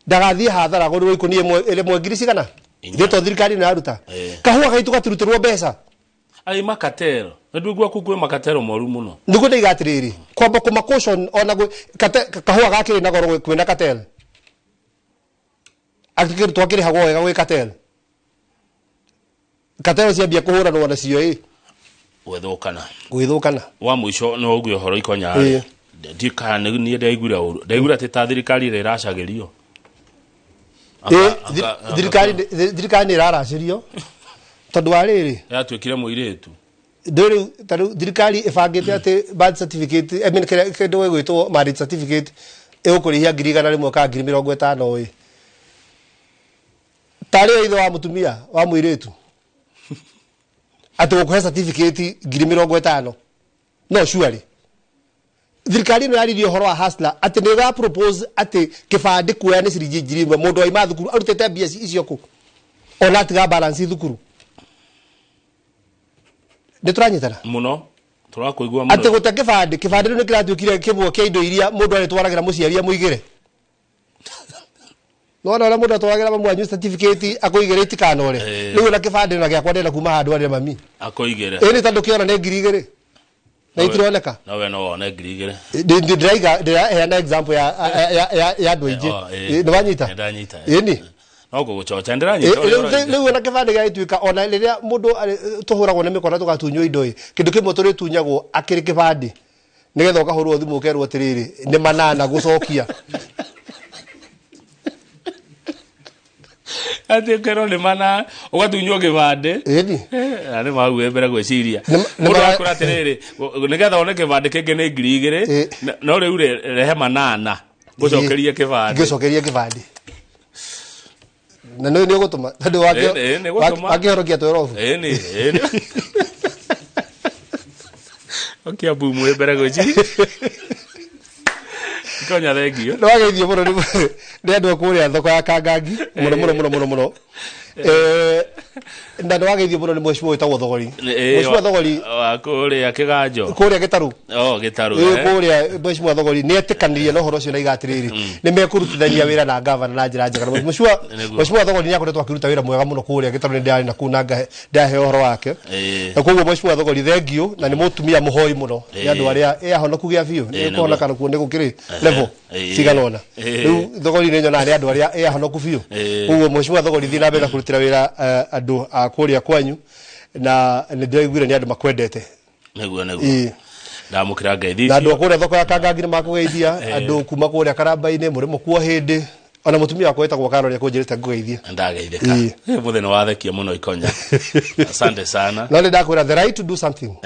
ndagathiĩ hathara agũrĩrwo ikũnia ĩmwe ngiri cigana? Ithuĩ to thirikari nĩ yaruta. Kahũa gaitũ gatirutĩrwo mbeca. Ai makatero. Na ndũigua kuu kwĩ makatero moru mũno. Nĩguo ndaiga atĩrĩrĩ, kwamba kũma caution ona kahũa gakĩrĩ na goro kwĩna cartel. Akĩrĩ twakĩrĩhagwo wega gwĩ cartel. Cartel ciambia kũhũranwo nacio ĩ. Gwĩthũkana. Gwĩthũkana. Wa mũico no ũgue ũhoro ikonya rĩ. Ndikana niĩ ndaiguire ũru. Ndaiguire atĩ ta thirikari ĩrĩa ĩracagĩrio. Thirikari nĩ ĩraracĩrio. Tondũ wa rĩrĩ. Yatuĩkire mũirĩtu. Ndũrĩ ta rĩu thirikari ĩbangĩte atĩ birth certificate, I mean kĩndũ gĩgwĩtwo marriage certificate ĩgũkũrĩhia 100,000 kana 50,000 ĩ. Tarĩ ithe wa mũtumia wa mũirĩtu. Atĩ gũkũhe certificate 50,000. No surely. Thirikari ĩno yaririe ũhoro wa hustler atĩ nĩ ĩra propose atĩ kĩbandĩ kuoya nĩ ciringi 1,000 mũndũ waima thukuru arutĩte mbia icio kũ? Ona atiga balance thukuru. Nĩ tũranyitana? Mũno. Tũrakũigua mũno. Atĩ gũte kĩbandĩ, kĩbandĩ rĩu nĩ kĩratuĩkire kĩmwe kĩa indo iria mũndũ arĩtwaragĩra mũciari amũigĩre. Nĩwona ũrĩa mũndũ atwaragĩra mamu wanyu certificate akũigĩre itikanore. Rĩu ona kĩbandĩ na gĩakwa ndĩrenda kuma handũ arĩa mami. Akũigĩre. Ĩĩ nĩ tondũ kĩona nĩ 2,000. Na itironeka. No we no wone 2,000. Ndĩraiga ndĩraheana example ya andũ aingĩ. Nĩ wanyita? Nĩ ndanyita. Ĩni. No gũgũcoca ndĩranyita. Rĩu ona kĩbandĩ gĩagĩtuĩka ona rĩrĩa mũndũ tũhũragwo nĩ mĩkora tũgatunywo indo ĩ, kĩndũ kĩmwe tũrĩtunyagwo akĩrĩ kĩbandĩ. Nĩgetha ũkahũrwo thimũ ũkerwo atĩrĩrĩ, nĩ manana gũcokia. Atĩ ũkerwo nĩ mana ũgatunywo kĩbandĩ. Ĩni. Na nĩ mau mbere gwĩciria. Mũndũ akwĩra atĩrĩrĩ, nĩgetha one kĩbandĩ kĩngĩ nĩ 2,000, no rĩu rehe manana ngũcokerie kĩbandĩ. Ngũcokerie kĩbandĩ. Na nĩ ũgũtũma tondũ wakĩhorokia twerobu. Ĩni, ĩni. Ũkĩambu mwĩ mbere gwĩciria. Ikonya thengio. Nĩ wageithio mũno nĩ andũ a kũrĩa thoko ya Kangangi mũno mũno mũno mũno mũno. Na nĩ wageithio mũno nĩ mheshimiwa wĩtagwo Thogori. Mheshimiwa Thogori wa kũrĩa Kĩganjo. Kũrĩa Gĩtarũ. Oh, Gĩtarũ. Kũrĩa mheshimiwa Thogori nĩ etĩkanirie na ũhoro ũcio na iga atĩrĩrĩ, nĩ mekũrutithania wĩra na gavana na njĩra njega. Mheshimiwa Thogori nĩ akoretwo akĩruta wĩra mwega mũno kũrĩa Gĩtarũ, nĩ ndĩrarĩ na kũu na ndaheo ũhoro wake. Na koguo mheshimiwa Thogori thengio, na nĩ mũtumia mũhoi mũno nĩ andũ arĩa ahonoku gĩa biũ, nĩ kuoneka nakuo nĩ gũkĩrĩ level cigana ũna. Rĩu Thogori nĩ nyonaga nĩ andũ arĩa ahonoku biũ. Koguo mheshimiwa Thogori thiĩ na mbere na kũrutĩra wĩra andũ a kũrĩa kwanyu, na nĩ ndĩraiguire nĩ andũ makwendete. Nĩguo, nĩguo. Ndamũkĩra ngeithi Na andũ icio. a kũrĩa thoko ya Kangangi nĩ makũgeithia, andũ kuma kũrĩa Karamba-inĩ mũrĩmo kuo hĩndĩ, ona mũtumia wakwa wĩtagwo Karori akũnjĩrĩte ngũgeithie. Ndageithĩka. Ĩĩ. Mũthĩ nĩ wathekia mũno Ikonya, asante sana. No nĩ ndakwĩra, the right to do something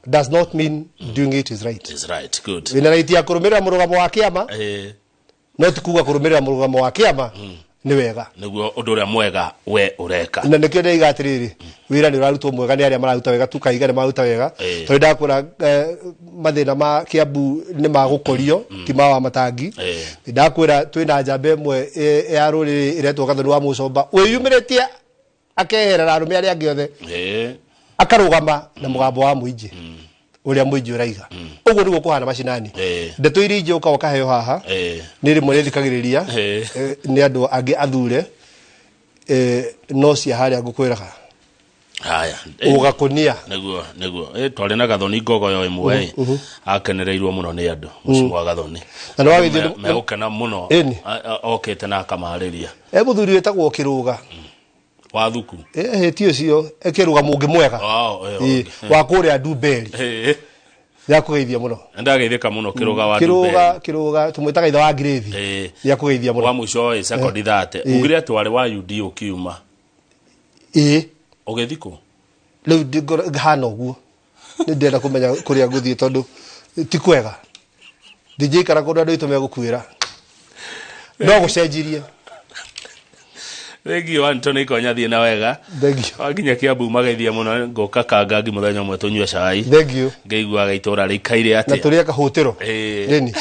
does not mean doing it is right. Is right, good. Wĩna right ya kũrũmĩrĩra mũrũgamo wa kĩama, no ti kuga kũrũmĩrĩra mũrũgamo wa kĩama nĩ wega. Nĩguo ũndũ ũrĩa mwega we ũreka. Na nĩkĩo ndĩiga atĩrĩrĩ, wĩra nĩ ũrarutwo mwega nĩ arĩa mararuta wega, tukaiga nĩ mararuta wega. Tondũ ndakwĩra, mathĩna ma Kiambu nĩ magũkorio, ti ma wa matangi. Ndakwĩra twĩna njamba ĩmwe ya rũrĩrĩ ĩretwo Gathoni wa Mũcomba, wĩyumĩrĩtie akeherera arũme arĩa angĩ othe, akarũgama na mũgambo wa mũingĩ ũrĩa mũingĩ ũraiga. Ũguo nĩguo kũhana macinani. Ndeto iria ingĩ ũka ũkaheo haha nĩ rĩmwe nĩ thikagĩrĩria nĩ andũ angĩ athure, no cia harĩa ngũkwĩraga Haya. Ũgakũnia. Nĩguo twarĩ na Gathoni ngogoyo ĩmwe ĩ akenereirwo mũno nĩ andũ mũciĩ wa Gathoni. Na nĩ wagĩthiĩ- Megũkena mũno. Ĩni. Okĩte na akamarĩria. E mũthuri wĩtagwo Kĩrũga. Wa thuku. Hĩti ũcio, Kĩrũga mũngĩ mwega. Oh, Ĩ, wa kũrĩa Ndumberi. Nĩakũgeithia mũno. Ndageithĩka mũno Kĩrũga wa Kĩrũga. Ndumberi. Kĩrũga tũmwĩtaga ithe wa ngirĩthi. Nĩakũgeithia Wa mũno. mũico ĩ sekondi 30, ugire atĩ warĩ wa UD ũkiuma. Ĩ. Ũgĩthiĩ kũ? Rĩu hana ũguo nĩ ndĩrenda kũmenya kũrĩa ngũthiĩ, tondũ ti kwega ndingĩikara kũndũ andũ aitũ megũkuĩra, no gũcenjirie. Thengiũ Anthony Ikonya, thiĩ na wega. Thengiũ. Wakinya Kiambu mageithia mũno, ngũka Kangangi mũthenya ũmwe tũnyue cai. Thengiũ. Ngĩiguaga itũra rĩikaire Na atĩa. tũrĩe kahũtĩro. Ĩni.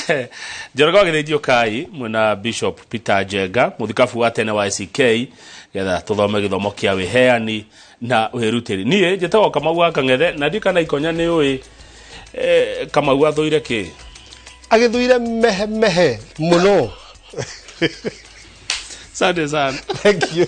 Njoroge wa Gĩthĩnji, ũkai mwena Bishop Peter Njenga, mũthikabu wa tene wa ACK, getha tũthome gĩthomo kĩa wĩheani na wĩrutĩri. Niĩ njĩtagwo Kamau wa Kang'ethe, na ndiũ kana Ikonya nĩ ũĩ, Kamau athũire kĩ? Agĩthuire mehe mehe mũno. Asante sana. Thank you.